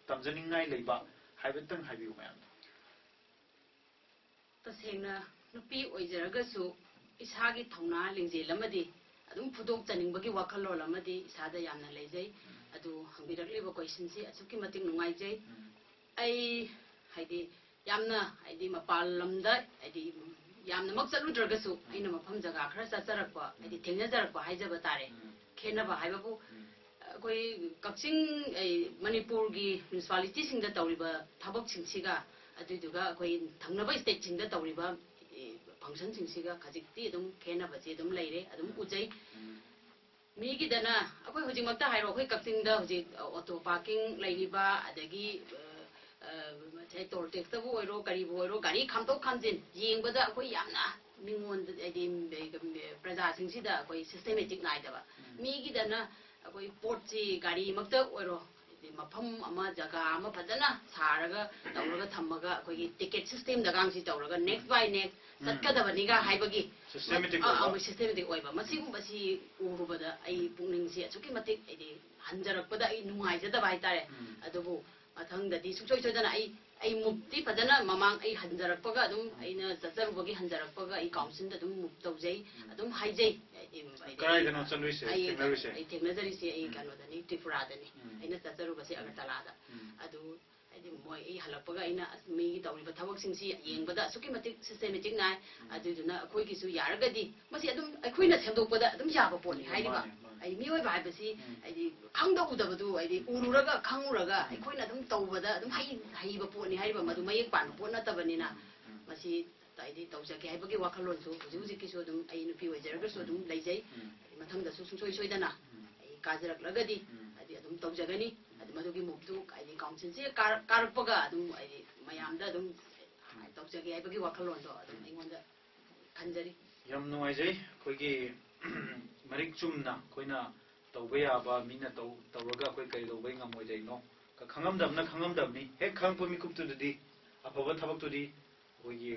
ꯇꯝꯖꯅꯤꯡꯉꯥꯏ ꯂꯩꯕ ꯍꯥꯏꯕꯇꯪ ꯍꯥꯏꯕꯤꯌꯨ ꯃꯌꯥꯝꯗ꯫ ꯇꯁꯦꯡꯅ ꯅꯨꯄꯤ ꯑꯣꯏꯖꯔꯒꯁꯨ ꯏꯁꯥꯒꯤ ꯊꯧꯅꯥ ꯂꯤꯡꯖꯦꯜ ꯑꯃꯗꯤ ꯑꯗꯨꯝ ꯐꯨꯗꯣꯛꯆꯅꯤꯡꯕꯒꯤ ꯋꯥꯈꯜꯂꯣꯟ ꯑꯃꯗꯤ ꯏꯁꯥꯗ ꯌꯥꯝꯅ ꯂꯩꯖꯩ꯫ ꯑꯗꯨ ꯍꯪꯕꯤꯔꯛꯂꯤꯕ ꯀꯣꯏꯁꯟꯁꯤ ꯑꯁꯨꯛꯀꯤ ꯃꯇꯤꯛ ꯅꯨꯡꯉꯥꯏꯖꯩ꯫ ꯑꯩ ꯍꯥꯏꯗꯤ ꯌꯥꯝꯅ ꯍꯥꯏꯗꯤ ꯃꯄꯥꯟ ꯂꯝꯗ ꯍꯥꯏꯗꯤ ꯌꯥꯝꯅꯃꯛ ꯆꯠꯂꯨꯗ꯭ꯔꯒꯁꯨ ꯑꯩꯅ ꯃꯐꯝ ꯖꯒꯥ ꯈꯔ ꯆꯠꯆꯔꯛꯄ ꯍꯥꯏꯗꯤ ꯊꯦꯡꯅꯖꯔꯛꯄ ꯍꯥꯏꯖꯕ ꯇꯥꯔꯦ꯫ ꯈꯦꯠꯅꯕ ꯍꯥꯏꯕꯕꯨ ꯑꯩꯈꯣꯏ ꯀꯛꯆꯤꯡ ꯑꯩ ꯃꯅꯤꯄꯨꯔꯒꯤ ꯃ꯭ꯌꯨꯅꯤꯁꯤꯄꯥꯂꯤꯇꯤꯁꯤꯡꯗ ꯇꯧꯔꯤꯕ ꯊꯕꯛꯁꯤꯡꯁꯤꯒ ꯑꯗꯨꯏꯗꯨꯒ ꯑꯩꯈꯣꯏ ꯊꯪꯅꯕ ꯁ꯭ꯇꯦꯠꯁꯤꯡꯗ ꯇꯧꯔꯤꯕ ꯐꯪꯁꯟꯁꯤꯡꯁꯤꯒ ꯈꯖꯤꯛꯇꯤ ꯑꯗꯨꯝ ꯈꯦꯠꯅꯕꯁꯦ ꯑꯗꯨꯝ ꯂꯩꯔꯦ ꯑꯗꯨꯝ ꯎꯖꯩ꯫ ꯃꯤꯒꯤꯗꯅ ꯑꯩꯈꯣꯏ ꯍꯧꯖꯤꯛꯃꯛꯇ ꯍꯥꯏꯔꯣ ꯑꯩꯈꯣꯏ ꯀꯛꯆꯤꯡꯗ ꯍꯧꯖꯤꯛ ꯑꯣꯇꯣ ꯄꯥꯔꯀꯤꯡ ꯂꯩꯔꯤꯕ ꯑꯗꯒꯤ ꯉꯁꯥꯏ ꯇꯣꯜ ꯇꯦꯛꯁꯇꯕꯨ ꯑꯣꯏꯔꯣ ꯀꯔꯤꯕꯨ ꯑꯣꯏꯔꯣ ꯒꯥꯔꯤ ꯈꯥꯝꯗꯣꯛ ꯈꯥꯝꯖꯤꯟ ꯌꯦꯡꯕꯗ ꯑꯩꯈꯣꯏ ꯌꯥꯝꯅ ꯃꯤꯉꯣꯟꯗ ꯍꯥꯏꯗꯤ ꯄ꯭ꯔꯖꯥꯁꯤꯡꯁꯤꯗ ꯑꯩꯈꯣꯏ ꯁꯤꯁꯇꯦꯃꯦꯇꯤꯛ ꯅꯥꯏꯗꯕ꯫ ꯃꯤꯒꯤꯗꯅ ꯑꯩꯈꯣꯏ ꯄꯣꯠꯁꯤ ꯒꯥꯔꯤꯃꯛꯇ ꯑꯣꯏꯔꯣ ꯍꯥꯏꯗꯤ ꯃꯐꯝ ꯑꯃ ꯖꯒꯥ ꯑꯃ ꯐꯖꯅ ꯁꯥꯔꯒ ꯇꯧꯔꯒ ꯊꯝꯃꯒ ꯑꯩꯈꯣꯏꯒꯤ ꯇꯤꯀꯦꯠ ꯁꯤꯁꯇꯦꯝꯗꯒꯥꯡꯁꯤ ꯇꯧꯔꯒ next by next ꯆꯠꯀꯗꯕꯅꯤꯒ ꯍꯥꯏꯕꯒꯤ Systematic ꯑ- ꯑꯣꯏꯕ꯫ ꯑ- ꯃꯣꯏ ꯁꯤꯁꯇꯦꯃꯦꯇꯤꯛ ꯑꯣꯏꯕ ꯃꯁꯤꯒꯨꯝꯕꯁꯤ ꯎꯔꯨꯕꯗ ꯑꯩ ꯄꯨꯛꯅꯤꯡꯁꯤ ꯑꯁꯨꯛꯀꯤ ꯃꯇꯤꯛ ꯍꯥꯏꯗꯤ ꯍꯟꯖꯔꯛꯄꯗ ꯑꯩ ꯅꯨꯡꯉꯥꯏꯖꯗꯕ ꯍꯥꯏꯇꯥꯔꯦ꯫ ꯑꯗꯨꯕꯨ ꯃꯊꯪꯗꯗꯤ ꯁꯨꯡꯁꯣꯏ ꯁꯣꯏꯗꯅ ꯑꯩ ꯑꯩ ꯃꯨꯞꯇꯤ ꯐꯖꯅ ꯃꯃꯥꯡ ꯑꯩ ꯍꯟꯖꯔꯛꯄꯒ ꯑꯗꯨꯝ ꯑꯩꯅ ꯆꯠꯆꯔꯨꯕꯒꯤ ꯍꯟꯖꯔꯛꯄꯒ ꯑꯩ ꯀꯥꯎꯟꯁꯤꯜꯗ ꯑꯗꯨꯝ ꯃꯨꯞ ꯇꯧꯖꯩ꯫ ꯑꯗꯨꯝ ꯍꯥꯏꯖꯩ ꯍꯥꯏꯗꯤ ꯑꯩ- ꯀꯗꯥꯏꯗꯅꯣ ꯆꯠꯂꯨꯏꯁꯦ, ꯑꯩ ꯊꯦꯡꯅꯔꯨꯏꯁꯦ? ꯑꯩ ꯊꯦꯡꯅꯖꯔꯤꯁꯦ ꯑꯩ ꯀꯩꯅꯣꯗꯅꯤ, ꯇ꯭ꯔꯤꯄꯨꯔꯥꯗꯅꯤ꯫ ꯑꯩꯅ ꯆꯠꯆꯔꯨꯕꯁꯦ ꯑꯒꯔꯇꯂꯥꯗ꯫ ꯑꯗꯨ ꯍꯥꯏꯗꯤ ꯃꯣꯏ ꯑꯩ ꯍꯜꯂꯛꯄꯒ ꯑꯩꯅ ꯑꯁ ꯃꯤꯒꯤ ꯇꯧꯔꯤꯕ ꯊꯕꯛꯁꯤꯡꯁꯤ ꯌꯦꯡꯕꯗ ꯑꯁꯨꯛꯀꯤ ꯃꯇꯤꯛ ꯁꯤꯁꯇꯦꯃꯦꯇꯤꯛ ꯅꯥꯏ꯫ ꯑꯗꯨꯏꯗꯨꯅ ꯑꯩꯈꯣꯏꯒꯤꯁꯨ ꯌꯥꯔꯒꯗꯤ ꯃꯁꯤ ꯑꯗꯨꯝ ꯑꯩꯈꯣꯏꯅ ꯁꯦꯝꯗꯣꯛꯄꯗ ꯑꯗꯨꯝ ꯌꯥꯕ ꯄꯣꯠꯅꯤ ꯍꯥꯏꯔꯤꯕ꯫ ꯃꯥꯅꯦ, ꯃꯥꯅꯦ꯫ ꯍꯥꯏꯗꯤ ꯃꯤꯑꯣꯏꯕ ꯍꯥꯏꯕꯁꯤ ꯍꯥꯏꯗꯤ ꯈꯪꯗ ꯎꯗꯕꯗꯨ ꯍꯥꯏꯗꯤ ꯎꯔꯨꯔꯒ ꯈꯪꯉꯨꯔꯒ ꯑꯩꯈꯣꯏꯅ ꯑꯗꯨꯝ ꯇꯧꯕꯗ ꯑꯗꯨꯝ ꯍꯩ- ꯍꯩꯕ ꯄꯣꯠꯅꯤ ꯍꯥꯏꯔꯤꯕ꯫ ꯃꯗꯨ ꯃꯌꯦꯛ ꯄꯥꯟꯕ ꯄꯣꯠ ꯅꯠꯇꯕꯅꯤꯅ ꯃꯁꯤ ꯍꯥꯏꯗꯤ ꯇꯧꯖꯒꯦ ꯍꯥꯏꯕꯒꯤ ꯋꯥꯈꯜꯂꯣꯟꯁꯨ ꯍꯧꯖꯤꯛ ꯍꯧꯖꯤꯛꯀꯤꯁꯨ ꯑꯗꯨꯝ ꯑꯩ ꯅꯨꯄꯤ ꯑꯣꯏꯖꯔꯒꯁꯨ ꯑꯗꯨꯝ ꯂꯩꯖꯩ꯫ ꯍꯥꯏꯗꯤ ꯃꯊꯪꯗꯁꯨ ꯁꯨꯡꯁꯣꯏ ꯁꯣꯏꯗꯅ ꯑꯩ ꯀꯥꯖꯔꯛꯂꯒꯗꯤ ꯍꯥꯏꯗꯤ ꯑꯗꯨꯝ ꯇꯧꯖꯒꯅꯤ꯫ ꯍꯥꯏꯗꯤ ꯃꯗꯨꯒꯤ ꯃꯨꯞꯇꯨ ꯍꯥꯏꯗꯤ ꯀꯥꯎꯟꯁꯤꯜꯁꯦ ꯀꯥꯔ- ꯀꯥꯔꯛꯄꯒ ꯑꯗꯨꯝ ꯍꯥꯏꯗꯤ ꯃꯌꯥꯝꯗ ꯑꯗꯨꯝ ꯇꯧꯖꯒꯦ ꯍꯥꯏꯕꯒꯤ ꯋꯥꯈꯜꯂꯣꯟꯗꯣ ꯑꯗꯨꯝ ꯑꯩꯉꯣꯟꯗ ꯈꯟꯖꯔꯤ꯫ ꯌꯥꯝ ꯅꯨꯡꯉꯥꯏꯖꯩ꯫ ꯑꯩꯈꯣꯏꯒꯤ ꯃꯔꯤꯛ ꯆꯨꯝꯅ ꯑꯩꯈꯣꯏꯅ ꯇꯧꯕ ꯌꯥꯕ ꯃꯤꯅ ꯇꯧ- ꯇꯧꯔꯒ ꯑꯩꯈꯣꯏ ꯀꯔꯤꯗꯧꯕꯩ ꯉꯝꯃꯣꯏꯗꯣꯏꯅꯣ? ꯈꯪꯉꯝꯗꯕꯅ ꯈꯪꯉꯝꯗꯕꯅꯤ꯫ ꯍꯦꯛ ꯈꯪꯉꯛꯄ ꯃꯤꯀꯨꯞꯇꯨꯗꯗꯤ ꯑꯐꯕ ꯊꯕꯛꯇꯨꯗꯤ ꯑꯩꯈꯣꯏꯒꯤ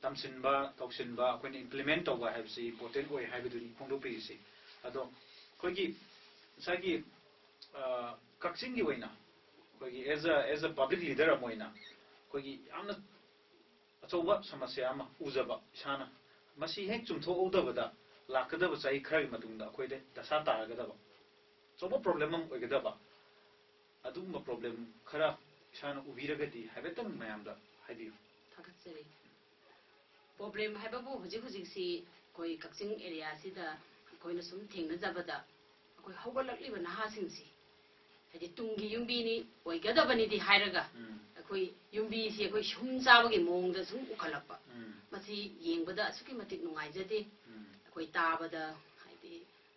ꯇꯝꯁꯤꯟꯕ, ꯇꯧꯁꯤꯟꯕ, ꯑꯩꯈꯣꯏꯅ implement ꯇꯧꯕ ꯍꯥꯏꯕꯁꯤ important ꯑꯣꯏ ꯍꯥꯏꯕꯗꯨꯅꯤ ꯐꯣꯡꯗꯣꯛꯄꯤꯔꯤꯁꯤ꯫ ꯑꯗꯣ ꯑꯩꯈꯣꯏꯒꯤ ꯉꯁꯥꯏꯒꯤ ꯑ, ꯀꯛꯆꯤꯡꯒꯤ ꯑꯣꯏꯅ ꯑꯩꯈꯣꯏꯒꯤ as a as a public leader ꯑꯃ ꯑꯣꯏꯅ ꯑꯩꯈꯣꯏꯒꯤ ꯌꯥꯝꯅ ꯑꯆꯧꯕ ꯁꯃꯁ꯭ꯌꯥ ꯑꯃ ꯎꯖꯕ ꯏꯁꯥꯅ꯫ ꯃꯁꯤ ꯍꯦꯛ ꯆꯨꯝꯊꯣꯛꯍꯧꯗꯕꯗ ꯂꯥꯛꯀꯗꯕ ꯆꯍꯤ ꯈꯔꯒꯤ ꯃꯇꯨꯡꯗ ꯑꯩꯈꯣꯏꯗ ꯗꯁꯥ ꯇꯥꯔꯒꯗꯕ ꯑꯆꯧꯕ problem ꯑꯃ ꯑꯣꯏꯒꯗꯕ ꯑꯗꯨꯒꯨꯝꯕ problem ꯈꯔ ꯏꯁꯥꯅ ꯎꯕꯤꯔꯒꯗꯤ ꯍꯥꯏꯐꯦꯠꯇꯪ ꯃꯌꯥꯝꯗ ꯍꯥꯏꯕꯤꯌꯨ꯫ ꯊꯥꯒꯠꯆꯔꯤ꯫ Problem ꯍꯥꯏꯕꯕꯨ ꯍꯧꯖꯤꯛ ꯍꯧꯖꯤꯛꯁꯤ ꯑꯩꯈꯣꯏ ꯀꯛꯆꯤꯡ area ꯁꯤꯗ ꯑꯩꯈꯣꯏꯅ ꯁꯨꯝ ꯊꯦꯡꯅꯖꯕꯗ ꯑꯩꯈꯣꯏ ꯍꯧꯒꯠꯂꯛꯂꯤꯕ ꯅꯍꯥꯁꯤꯡꯁꯤ ꯍꯥꯏꯗꯤ ꯇꯨꯡꯒꯤ ꯌꯨꯝꯕꯤꯅꯤ ꯑꯣꯏꯒꯗꯕꯅꯤꯗꯤ ꯍꯥꯏꯔꯒ ꯎꯝ, ꯑꯩꯈꯣꯏ ꯌꯨꯝꯕꯤꯁꯤ ꯑꯩꯈꯣꯏ ꯁꯨꯝ ꯆꯥꯕꯒꯤ ꯃꯑꯣꯡꯗ ꯁꯨꯝ ꯎꯈꯠꯂꯛꯄ꯫ ꯎꯝ, ꯃꯁꯤ ꯌꯦꯡꯕꯗ ꯑꯁꯨꯛꯀꯤ ꯃꯇꯤꯛ ꯅꯨꯡꯉꯥꯏꯖꯗꯦ꯫ ꯎꯝ, ꯑꯩꯈꯣꯏ ꯇꯥꯕꯗ ꯍꯥꯏꯗꯤ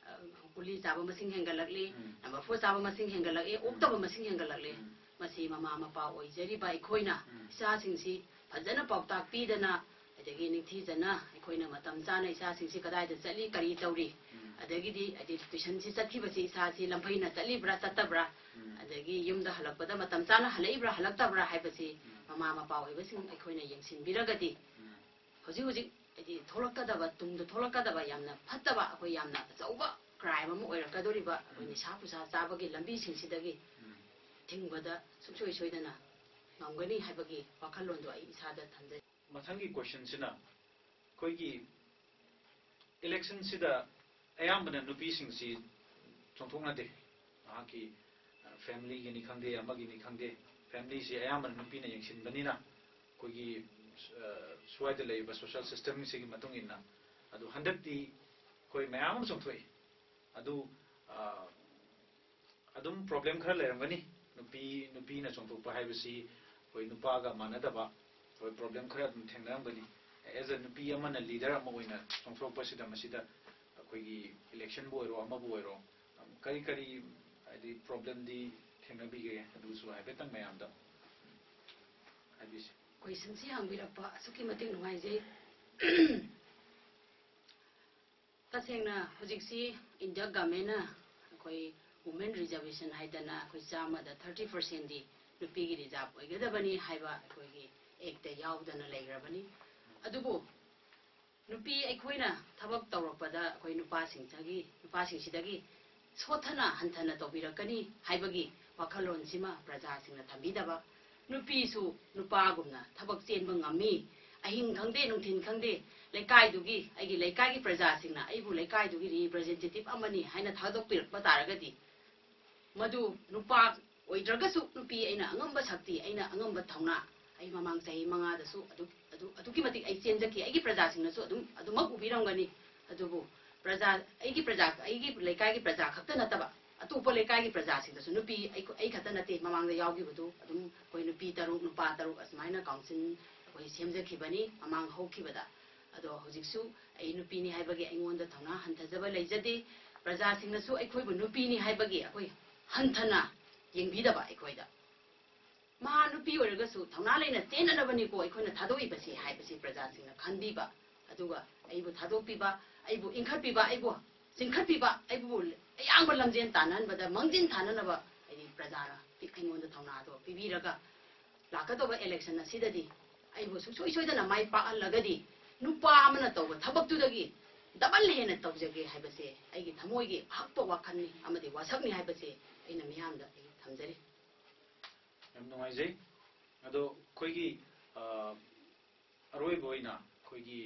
ꯑ, ꯒꯨꯂꯤ ꯆꯥꯕ ꯃꯁꯤꯡ ꯍꯦꯟꯒꯠꯂꯛꯂꯤ, ꯎꯝ, number four ꯆꯥꯕ ꯃꯁꯤꯡ ꯍꯦꯟꯒꯠꯂꯛꯂꯤ, ꯑꯣꯛꯇꯕ ꯃꯁꯤꯡ ꯍꯦꯟꯒꯠꯂꯛꯂꯤ꯫ ꯎꯝ, ꯃꯁꯤ ꯃꯃꯥ ꯃꯄꯥ ꯑꯣꯏꯖꯔꯤꯕ ꯑꯩꯈꯣꯏꯅ ꯎꯝ, ꯏꯆꯥꯁꯤꯡꯁꯤ ꯐꯖꯅ ꯄꯥꯎꯇꯥꯛ ꯄꯤꯗꯅ ꯑꯗꯒꯤ ꯅꯤꯡꯊꯤꯖꯅ ꯑꯩꯈꯣꯏꯅ ꯃꯇꯝ ꯆꯥꯅ ꯏꯆꯥꯁꯤꯡꯁꯤ ꯀꯗꯥꯏꯗ ꯆꯠꯂꯤ, ꯀꯔꯤ ꯇꯧꯔꯤ, ꯎꯝ, ꯑꯗꯒꯤꯗꯤ ꯍꯥꯏꯗꯤ tuition ꯁꯤ ꯆꯠꯈꯤꯕꯁꯤ ꯏꯆꯥꯁꯤ ꯂꯝꯐꯩꯅ ꯆꯠꯂꯤꯕ꯭ꯔꯥ ꯆꯠꯇꯕ꯭ꯔꯥ, ꯎꯝ, ꯑꯗꯒꯤ ꯌꯨꯝꯗ ꯍꯜꯂꯛꯄꯗ ꯃꯇꯝ ꯆꯥꯅ ꯍꯜꯂꯛꯏꯕ꯭ꯔꯥ ꯍꯜꯂꯛꯇꯕ꯭ꯔꯥ ꯍꯥꯏꯕꯁꯤ ꯎꯝ, ꯃꯃꯥ ꯃꯄꯥ ꯑꯣꯏꯕꯁꯤꯡ ꯑꯩꯈꯣꯏꯅ ꯌꯦꯡꯁꯤꯟꯕꯤꯔꯒꯗꯤ ꯎꯝ, ꯍꯧꯖꯤꯛ ꯍꯧꯖꯤꯛ ꯍꯥꯏꯗꯤ ꯊꯣꯛꯂꯛꯀꯗꯕ, ꯇꯨꯡꯗ ꯊꯣꯛꯂꯛꯀꯗꯕ ꯌꯥꯝꯅ ꯐꯠꯇꯕ, ꯑꯩꯈꯣꯏ ꯌꯥꯝꯅ ꯑꯆꯧꯕ crime ꯑꯃ ꯑꯣꯏꯔꯛꯀꯗꯧꯔꯤꯕ ꯑꯩꯈꯣꯏ ꯎꯝ, ꯅꯤꯁꯥ ꯄꯨꯁꯥ ꯆꯥꯕꯒꯤ ꯂꯝꯕꯤꯁꯤꯡꯁꯤꯗꯒꯤ ꯎꯝ, ꯊꯤꯡꯕꯗ ꯁꯨꯡꯁꯣꯏ ꯁꯣꯏꯗꯅ ꯉꯝꯒꯅꯤ ꯍꯥꯏꯕꯒꯤ ꯋꯥꯈꯜꯂꯣꯟꯗꯣ ꯑꯩ ꯏꯁꯥꯗ ꯊꯝꯖꯩ꯫ ꯃꯊꯪꯒꯤ question ꯁꯤꯅ ꯑꯩꯈꯣꯏꯒꯤ election ꯁꯤꯗ ꯑꯌꯥꯝꯕꯅ ꯅꯨꯄꯤꯁꯤꯡꯁꯤ ꯆꯣꯡꯊꯣꯛꯅꯗꯦ꯫ ꯃꯍꯥꯛꯀꯤ, ꯑ, family ꯒꯤꯅꯤ ꯈꯪꯗꯦ, ꯑꯃꯒꯤꯅꯤ ꯈꯪꯗꯦ, family ꯁꯤ ꯑꯌꯥꯝꯕꯅ ꯅꯨꯄꯤꯅ ꯌꯦꯡꯁꯤꯟꯕꯅꯤꯅ ꯑꯩꯈꯣꯏꯒꯤ, ꯑ, ꯁ꯭ꯋꯥꯏꯗ ꯂꯩꯔꯤꯕ social system ꯁꯤꯒꯤ ꯃꯇꯨꯡ ꯏꯟꯅ꯫ ꯑꯗꯨ ꯍꯟꯗꯛꯇꯤ ꯑꯩꯈꯣꯏ ꯃꯌꯥꯝ ꯑꯃ ꯆꯣꯡꯊꯣꯛꯏ꯫ ꯑꯗꯨ, ꯑ, ꯑꯗꯨꯝ problem ꯈꯔ ꯂꯩꯔꯝꯒꯅꯤ꯫ ꯅꯨꯄꯤ, ꯅꯨꯄꯤꯅ ꯆꯣꯡꯊꯣꯛꯄ ꯍꯥꯏꯕꯁꯤ ꯑꯩꯈꯣꯏ ꯅꯨꯄꯥꯒ ꯃꯥꯟꯅꯗꯕ ꯑꯩꯈꯣꯏ problem ꯈꯔ ꯑꯗꯨꯝ ꯊꯦꯡꯅꯔꯝꯒꯅꯤ꯫ As a ꯅꯨꯄꯤ ꯑꯃꯅ leader ꯑꯃ ꯑꯣꯏꯅ ꯆꯣꯡꯊꯣꯔꯛꯄꯁꯤꯗ ꯃꯁꯤꯗ ꯑꯩꯈꯣꯏꯒꯤ election ꯕꯨ ꯑꯣꯏꯔꯣ, ꯑꯃꯕꯨ ꯑꯣꯏꯔꯣ, ꯀꯔꯤ ꯀꯔꯤ ꯍꯥꯏꯗꯤ problem ꯗꯤ ꯊꯦꯡꯅꯕꯤꯒꯦ? ꯑꯗꯨꯁꯨ ꯍꯥꯏꯐꯦꯠꯇꯪ ꯃꯌꯥꯝꯗ ꯍꯥꯏꯕꯤꯁꯤ꯫ Question ꯁꯤ ꯍꯪꯕꯤꯔꯛꯄ ꯑꯁꯨꯛꯀꯤ ꯃꯇꯤꯛ ꯅꯨꯡꯉꯥꯏꯖꯩ꯫ ꯇꯁꯦꯡꯅ ꯍꯧꯖꯤꯛꯁꯤ India government ꯅ ꯑꯩꯈꯣꯏ women reservation ꯍꯥꯏꯗꯅ ꯑꯩꯈꯣꯏ ꯆꯥꯝꯃꯗ thirty percent ꯗꯤ ꯅꯨꯄꯤꯒꯤ reserve ꯑꯣꯏꯒꯗꯕꯅꯤ ꯍꯥꯏꯕ ꯑꯩꯈꯣꯏꯒꯤ act ꯇ ꯌꯥꯎꯗꯅ ꯂꯩꯈ꯭ꯔꯕꯅꯤ꯫ ꯑꯗꯨꯕꯨ ꯅꯨꯄꯤ ꯑꯩꯈꯣꯏꯅ ꯊꯕꯛ ꯇꯧꯔꯛꯄꯗ ꯑꯩꯈꯣꯏ ꯅꯨꯄꯥꯁꯤꯡꯗꯒꯤ, ꯅꯨꯄꯥꯁꯤꯡꯁꯤꯗꯒꯤ ꯁꯣꯠꯊꯅ ꯍꯟꯊꯅ ꯇꯧꯕꯤꯔꯛꯀꯅꯤ ꯍꯥꯏꯕꯒꯤ ꯋꯥꯈꯜꯂꯣꯟꯁꯤꯃ ꯄ꯭ꯔꯖꯥꯁꯤꯡꯅ ꯊꯝꯕꯤꯗꯕ, ꯅꯨꯄꯤꯁꯨ ꯅꯨꯄꯥꯒꯨꯝꯅ ꯊꯕꯛ ꯆꯦꯟꯕ ꯉꯝꯃꯤ, ꯑꯍꯤꯡ ꯈꯪꯗꯦ ꯅꯨꯡꯊꯤꯟ ꯈꯪꯗꯦ ꯂꯩꯀꯥꯏꯗꯨꯒꯤ, ꯑꯩꯒꯤ ꯂꯩꯀꯥꯏꯒꯤ ꯄ꯭ꯔꯖꯥꯁꯤꯡꯅ ꯑꯩꯕꯨ ꯂꯩꯀꯥꯏꯗꯨꯒꯤ ꯔꯤꯄ꯭ꯔꯖꯦꯟꯇꯦꯇꯤꯚ ꯑꯃꯅꯤ ꯍꯥꯏꯅ ꯊꯥꯗꯣꯛꯄꯤꯔꯛꯄ ꯇꯥꯔꯒꯗꯤ, ꯃꯗꯨ ꯅꯨꯄꯥ ꯑꯣꯏꯗ꯭ꯔꯒꯁꯨ ꯅꯨꯄꯤ ꯑꯩꯅ ꯑꯉꯝꯕ ꯁꯛꯇꯤ, ꯑꯩꯅ ꯑꯉꯝꯕ ꯊꯧꯅꯥ, ꯑꯩ ꯃꯃꯥꯡ ꯆꯍꯤ ꯃꯉꯥꯗꯁꯨ ꯑꯗꯨ ꯑꯗꯨ ꯑꯗꯨꯛꯀꯤ ꯃꯇꯤꯛ ꯑꯩ ꯆꯦꯟꯖꯈꯤ꯫ ꯑꯩꯒꯤ ꯄ꯭ꯔꯖꯥꯁꯤꯡꯅꯁꯨ ꯑꯗꯨꯝ ꯑꯗꯨꯃꯛ ꯎꯕꯤꯔꯝꯒꯅꯤ꯫ ꯑꯗꯨꯕꯨ ꯄ꯭ꯔꯖꯥ, ꯑꯩꯒꯤ ꯄ꯭ꯔꯖꯥ, ꯑꯩꯒꯤ ꯂꯩꯀꯥꯏꯒꯤ ꯄ꯭ꯔꯖꯥ ꯈꯛꯇ ꯅꯠꯇꯕ ꯑꯇꯣꯞꯄ ꯂꯩꯀꯥꯏꯒꯤ ꯄ꯭ꯔꯖꯥꯁꯤꯡꯗꯁꯨ, ꯅꯨꯄꯤ ꯑꯩꯈꯣꯏ, ꯑꯩ ꯈꯛꯇ ꯅꯠꯇꯦ, ꯃꯃꯥꯡꯗ ꯌꯥꯎꯈꯤꯕꯗꯨ ꯑꯗꯨꯝ ꯑꯩꯈꯣꯏ ꯅꯨꯄꯤ ꯇꯔꯨꯛ ꯅꯨꯄꯥ ꯇꯔꯨꯛ ꯑꯁꯨꯃꯥꯏꯅ ꯀꯥꯎꯟꯁꯤꯜ ꯑꯩꯈꯣꯏ ꯁꯦꯝꯖꯈꯤꯕꯅꯤ ꯃꯃꯥꯡ ꯍꯧꯈꯤꯕꯗ꯫ ꯑꯗꯣ ꯍꯧꯖꯤꯛꯁꯨ ꯑꯩ ꯅꯨꯄꯤꯅꯤ ꯍꯥꯏꯕꯒꯤ ꯑꯩꯉꯣꯟꯗ ꯊꯧꯅꯥ ꯍꯟꯊꯖꯕ ꯂꯩꯖꯗꯦ꯫ ꯄ꯭ꯔꯖꯥꯁꯤꯡꯅꯁꯨ ꯑꯩꯈꯣꯏꯕꯨ ꯅꯨꯄꯤꯅꯤ ꯍꯥꯏꯕꯒꯤ ꯑꯩꯈꯣꯏ ꯍꯟꯊꯅ ꯌꯦꯡꯕꯤꯗꯕ ꯑꯩꯈꯣꯏꯗ꯫ ꯃꯍꯥ ꯅꯨꯄꯤ ꯑꯣꯏꯔꯒꯁꯨ ꯊꯧꯅꯥ ꯂꯩꯅ ꯆꯦꯟꯅꯅꯕꯅꯤꯀꯣ ꯑꯩꯈꯣꯏꯅ ꯊꯥꯗꯣꯛꯏꯕꯁꯦ ꯍꯥꯏꯕꯁꯤ ꯄ꯭ꯔꯖꯥꯁꯤꯡꯅ ꯈꯟꯕꯤꯕ, ꯑꯗꯨꯒ ꯑꯩꯕꯨ ꯊꯥꯗꯣꯛꯄꯤꯕ, ꯑꯩꯕꯨ ꯏꯟꯈꯠꯄꯤꯕ, ꯑꯩꯕꯨ ꯆꯤꯡꯈꯠꯄꯤꯕ, ꯑꯩꯕꯨ ꯑꯌꯥꯡꯕ ꯂꯝꯖꯦꯟ ꯇꯥꯟꯅꯍꯟꯕꯗ ꯃꯥꯡꯖꯤꯟ ꯊꯥꯅꯅꯕ ꯍꯥꯏꯗꯤ ꯄ꯭ꯔꯖꯥꯅ ꯄꯤ-, ꯑꯩꯉꯣꯟꯗ ꯊꯧꯅꯥꯗꯣ ꯄꯤꯕꯤꯔꯒ ꯂꯥꯛꯀꯗꯧꯕ ꯏꯂꯦꯛꯁꯟ ꯑꯁꯤꯗꯗꯤ ꯑꯩꯕꯨ ꯁꯨꯡꯁꯣꯏ ꯁꯣꯏꯗꯅ ꯃꯥꯏ ꯄꯥꯛꯍꯜꯂꯒꯗꯤ ꯅꯨꯄꯥ ꯑꯃꯅ ꯇꯧꯕ ꯊꯕꯛꯇꯨꯗꯒꯤ ꯗꯕꯜ ꯍꯦꯟꯅ ꯇꯧꯖꯒꯦ ꯍꯥꯏꯕꯁꯦ ꯑꯩꯒꯤ ꯊꯃꯣꯏꯒꯤ ꯑꯍꯛꯄ ꯋꯥꯈꯜꯅꯤ ꯑꯃꯗꯤ ꯋꯥꯁꯛꯅꯤ ꯍꯥꯏꯕꯁꯦ ꯑꯩꯅ ꯃꯤꯌꯥꯝꯗ ꯑꯩ ꯊꯝꯖꯔꯤ꯫ ꯌꯥꯝ ꯅꯨꯡꯉꯥꯏꯖꯩ꯫ ꯑꯗꯣ ꯑꯩꯈꯣꯏꯒꯤ ꯑ, ꯑꯔꯣꯏꯕ ꯑꯣꯏꯅ ꯑꯩꯈꯣꯏꯒꯤ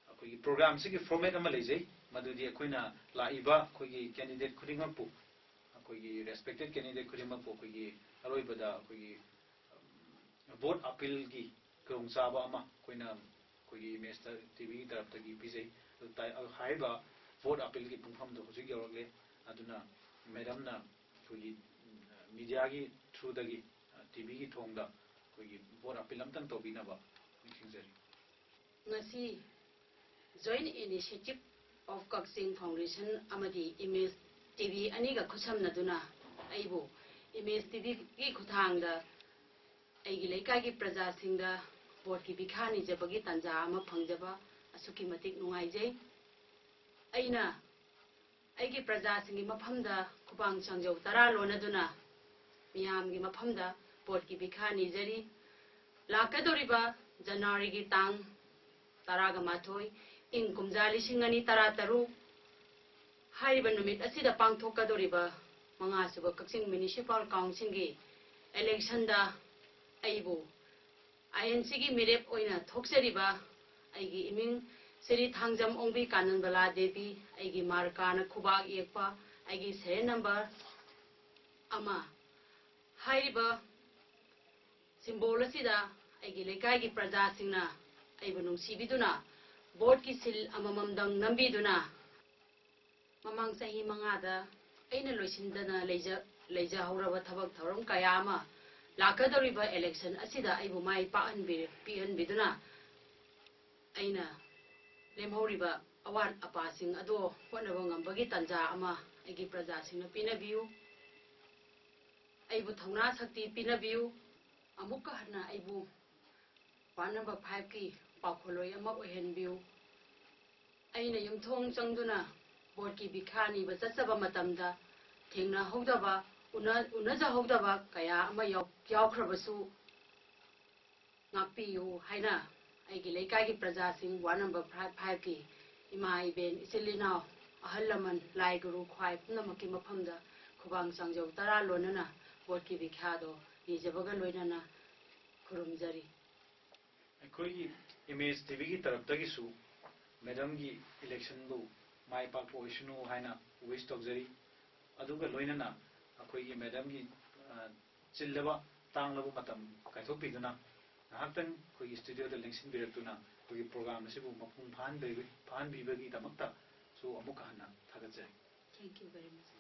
ꯑꯩꯈꯣꯏꯒꯤ ꯄ꯭ꯔꯣꯒ꯭ꯔꯥꯝꯁꯤꯒꯤ ꯐꯣꯔꯃꯦꯠ ꯑꯃ ꯂꯩꯖꯩ, ꯃꯗꯨꯗꯤ ꯑꯩꯈꯣꯏꯅ ꯂꯥꯛꯏꯕ ꯑꯩꯈꯣꯏꯒꯤ ꯀꯦꯟꯗꯤꯗꯦꯠ ꯈꯨꯗꯤꯡꯃꯛꯄꯨ, ꯑꯩꯈꯣꯏꯒꯤ ꯔꯦꯁꯄꯦꯛꯇꯦꯠ ꯀꯦꯟꯗꯤꯗꯦꯠ ꯈꯨꯗꯤꯡꯃꯛꯄꯨ ꯑꯩꯈꯣꯏꯒꯤ ꯑꯔꯣꯏꯕꯗ ꯑꯩꯈꯣꯏꯒꯤ ꯚꯣꯠ ꯑꯄꯤꯜꯒꯤ ꯈꯨꯗꯣꯡꯆꯥꯕ ꯑꯃ ꯑꯩꯈꯣꯏꯅ ꯑꯩꯈꯣꯏꯒꯤ ꯏꯃꯦꯖ ꯇꯤꯚꯤꯒꯤ ꯇꯔꯞꯇꯒꯤ ꯄꯤꯖꯩ꯫ ꯑꯗꯨ ꯇꯥꯏ-, ꯍꯥꯏꯔꯤꯕ ꯚꯣꯠ ꯑꯄꯤꯜꯒꯤ ꯄꯨꯡꯐꯝꯗꯣ ꯍꯧꯖꯤꯛ ꯌꯧꯔꯛꯂꯦ꯫ ꯑꯗꯨꯅ ꯃꯦꯗꯝꯅ ꯑꯩꯈꯣꯏꯒꯤ ꯃꯤꯗꯤꯌꯥꯒꯤ ꯊ꯭ꯔꯨꯗꯒꯤ, ꯇꯤꯚꯤꯒꯤ ꯊꯣꯡꯗ ꯑꯩꯈꯣꯏꯒꯤ ꯚꯣꯠ ꯑꯄꯤꯜ ꯑꯝꯇꯪ ꯇꯧꯕꯤꯅꯕ ꯅꯤꯡꯁꯤꯡꯖꯔꯤ꯫ ꯉꯁꯤ Joint Initiative of Kakching Foundation ꯑꯃꯗꯤ ꯏꯃꯦꯖ ꯇꯤꯚꯤ ꯑꯅꯤꯒ ꯈꯨꯠꯁꯝꯅꯗꯨꯅ ꯑꯩꯕꯨ ꯏꯃꯦꯖ ꯇꯤꯚꯤꯒꯤ ꯈꯨꯠꯊꯥꯡꯗ ꯑꯩꯒꯤ ꯂꯩꯀꯥꯏꯒꯤ ꯄ꯭ꯔꯖꯥꯁꯤꯡꯗ ꯚꯣꯠꯀꯤ ꯚꯤꯈꯥ ꯅꯤꯖꯕꯒꯤ ꯇꯥꯟꯖꯥ ꯑꯃ ꯐꯪꯖꯕ ꯑꯁꯨꯛꯀꯤ ꯃꯇꯤꯛ ꯅꯨꯡꯉꯥꯏꯖꯩ꯫ ꯑꯩꯅ ꯑꯩꯒꯤ ꯄ꯭ꯔꯖꯥꯁꯤꯡꯒꯤ ꯃꯐꯝꯗ ꯈꯨꯕꯥꯡ ꯁꯥꯡꯖꯧ ꯇꯔꯥ ꯂꯣꯟꯅꯗꯨꯅ ꯃꯤꯌꯥꯝꯒꯤ ꯃꯐꯝꯗ ꯚꯣꯠꯀꯤ ꯚꯤꯈꯥ ꯅꯤꯖꯔꯤ꯫ ꯂꯥꯛꯀꯗꯧꯔꯤꯕ ꯖꯅꯋꯥꯔꯤꯒꯤ ꯇꯥꯡ ꯇꯔꯥꯒ ꯃꯥꯊꯣꯏ, ꯏꯪ ꯀꯨꯝꯖꯥ ꯂꯤꯁꯤꯡ ꯑꯅꯤ ꯇꯔꯥ ꯇꯔꯨꯛ ꯍꯥꯏꯔꯤꯕ ꯅꯨꯃꯤꯠ ꯑꯁꯤꯗ ꯄꯥꯡꯊꯣꯛꯀꯗꯧꯔꯤꯕ ꯃꯉꯥꯁꯨꯕ ꯀꯛꯆꯤꯡ ꯃ꯭ꯌꯨꯅꯤꯁꯤꯄꯥꯜ ꯀꯥꯎꯟꯁꯤꯜꯒꯤ ꯏꯂꯦꯛꯁꯟꯗ ꯑꯩꯕꯨ ꯑꯥꯏ ꯑꯦꯟ ꯁꯤꯒꯤ ꯃꯤꯔꯦꯞ ꯑꯣꯏꯅ ꯊꯣꯛꯆꯔꯤꯕ ꯑꯩꯒꯤ ꯏꯃꯤꯡ ꯁ꯭ꯔꯤ ꯊꯥꯡꯖꯝ ꯑꯣꯡꯕꯤ ꯀꯥꯅꯟꯕꯂꯥ ꯗꯦꯕꯤ, ꯑꯩꯒꯤ ꯃꯥꯔꯀꯥꯅ ꯈꯨꯕꯥꯛ ꯌꯦꯛꯄ, ꯑꯩꯒꯤ ꯁꯦꯔꯤꯌꯦꯜ ꯅꯝꯕꯔ ꯑꯃ꯫ ꯍꯥꯏꯔꯤꯕ ꯁꯤꯝꯕꯣꯜ ꯑꯁꯤꯗ ꯑꯩꯒꯤ ꯂꯩꯀꯥꯏꯒꯤ ꯄ꯭ꯔꯖꯥꯁꯤꯡꯅ ꯑꯩꯕꯨ ꯅꯨꯡꯁꯤꯕꯤꯗꯨꯅ ꯚꯣꯠꯀꯤ ꯁꯤꯜ ꯑꯃꯃꯝꯗꯪ ꯅꯝꯕꯤꯗꯨꯅ ꯃꯃꯥꯡ ꯆꯍꯤ ꯃꯉꯥꯗ ꯑꯩꯅ ꯂꯣꯏꯁꯤꯟꯗꯅ ꯂꯩꯖ-, ꯂꯩꯖꯍꯧꯔꯕ ꯊꯕꯛ ꯊꯧꯔꯝ ꯀꯌꯥ ꯑꯃ ꯂꯥꯛꯀꯗꯧꯔꯤꯕ ꯏꯂꯦꯛꯁꯟ ꯑꯁꯤꯗ ꯑꯩꯕꯨ ꯃꯥꯏ ꯄꯥꯛꯍꯟꯕꯤ-, ꯄꯤꯍꯟꯕꯤꯗꯨꯅ ꯑꯩꯅ ꯂꯦꯝꯍꯧꯔꯤꯕ ꯑꯋꯥꯠ ꯑꯄꯥꯁꯤꯡ ꯑꯗꯣ ꯍꯣꯠꯅꯕ ꯉꯝꯕꯒꯤ ꯇꯥꯟꯖꯥ ꯑꯃ ꯑꯩꯒꯤ ꯄ꯭ꯔꯖꯥꯁꯤꯡꯅ ꯄꯤꯅꯕꯤꯌꯨ꯫ ꯑꯩꯕꯨ ꯊꯧꯅꯥ ꯁꯛꯇꯤ ꯄꯤꯅꯕꯤꯌꯨ꯫ ꯑꯃꯨꯛꯀ ꯍꯟꯅ ꯑꯩꯕꯨ ꯋꯥꯔꯗ ꯅꯝꯕꯔ ꯐꯥꯏꯚꯀꯤ ꯄꯥꯎꯈꯣꯜꯂꯣꯏ ꯑꯃ ꯑꯣꯏꯍꯟꯕꯤꯌꯨ꯫ ꯑꯩꯅ ꯌꯨꯝꯊꯣꯡ ꯆꯪꯗꯨꯅ ꯚꯣꯠꯀꯤ ꯚꯤꯈꯥ ꯅꯤꯕ ꯆꯠꯆꯕ ꯃꯇꯝꯗ ꯊꯦꯡꯅꯍꯧꯗꯕ, ꯎꯅ-, ꯎꯅꯖꯍꯧꯗꯕ ꯀꯌꯥ ꯑꯃ ꯌꯥꯎ-, ꯌꯥꯎꯈ꯭ꯔꯕꯁꯨ ꯉꯥꯛꯄꯤꯌꯨ ꯍꯥꯏꯅ ꯑꯩꯒꯤ ꯂꯩꯀꯥꯏꯒꯤ ꯄ꯭ꯔꯖꯥꯁꯤꯡ, ꯋꯥꯔꯗ ꯅꯝꯕꯔ ꯐꯥꯏꯚ, ꯐꯥꯏꯚꯀꯤ ꯏꯃꯥ ꯏꯕꯦꯟ, ꯏꯆꯤꯜ ꯏꯅꯥꯎ, ꯑꯍꯜ ꯂꯃꯟ, ꯂꯥꯏ ꯒꯨꯔꯨ, ꯈ꯭ꯋꯥꯏ ꯄꯨꯝꯅꯃꯛꯀꯤ ꯃꯐꯝꯗ ꯈꯨꯕꯥꯡ ꯆꯥꯡꯖꯧ ꯇꯔꯥ ꯂꯣꯟꯅꯅ ꯚꯣꯠꯀꯤ ꯚꯤꯈꯥꯗꯣ ꯅꯤꯖꯕꯒ ꯂꯣꯏꯅꯅ ꯈꯨꯔꯨꯝꯖꯔꯤ꯫ ꯑꯩꯈꯣꯏꯒꯤ ꯏꯃꯦꯖ ꯇꯤꯚꯤꯒꯤ ꯇꯔꯞꯇꯒꯤꯁꯨ ꯃꯦꯗꯥꯝꯒꯤ ꯏꯂꯦꯛꯁꯟꯕꯨ ꯃꯥꯏ ꯄꯥꯛꯄ ꯑꯣꯏꯁꯅꯨ ꯍꯥꯏꯅ ꯋꯤꯁ ꯇꯧꯖꯔꯤ꯫ ꯑꯗꯨꯒ ꯂꯣꯏꯅꯅ ꯑꯩꯈꯣꯏꯒꯤ ꯃꯦꯗꯥꯝꯒꯤ, ꯑ, ꯆꯤꯜꯂꯕ ꯇꯥꯡꯂꯕ ꯃꯇꯝ ꯀꯥꯏꯊꯣꯛꯄꯤꯗꯨꯅ ꯉꯥꯏꯍꯥꯛꯇꯪ ꯑꯩꯈꯣꯏꯒꯤ ꯁ꯭ꯇꯨꯗꯤꯑꯣꯗ ꯂꯦꯡꯁꯤꯟꯕꯤꯔꯛꯇꯨꯅ ꯑꯩꯈꯣꯏꯒꯤ ꯄ꯭ꯔꯣꯒ꯭ꯔꯥꯝ ꯑꯁꯤꯕꯨ ꯃꯄꯨꯡ ꯐꯥꯍꯟꯕꯤꯕ-, ꯐꯥꯍꯟꯕꯤꯕꯒꯤꯗꯃꯛꯇꯁꯨ ꯑꯃꯨꯛꯀ ꯍꯟꯅ ꯊꯥꯒꯠꯆꯔꯤ꯫ Thank you very much.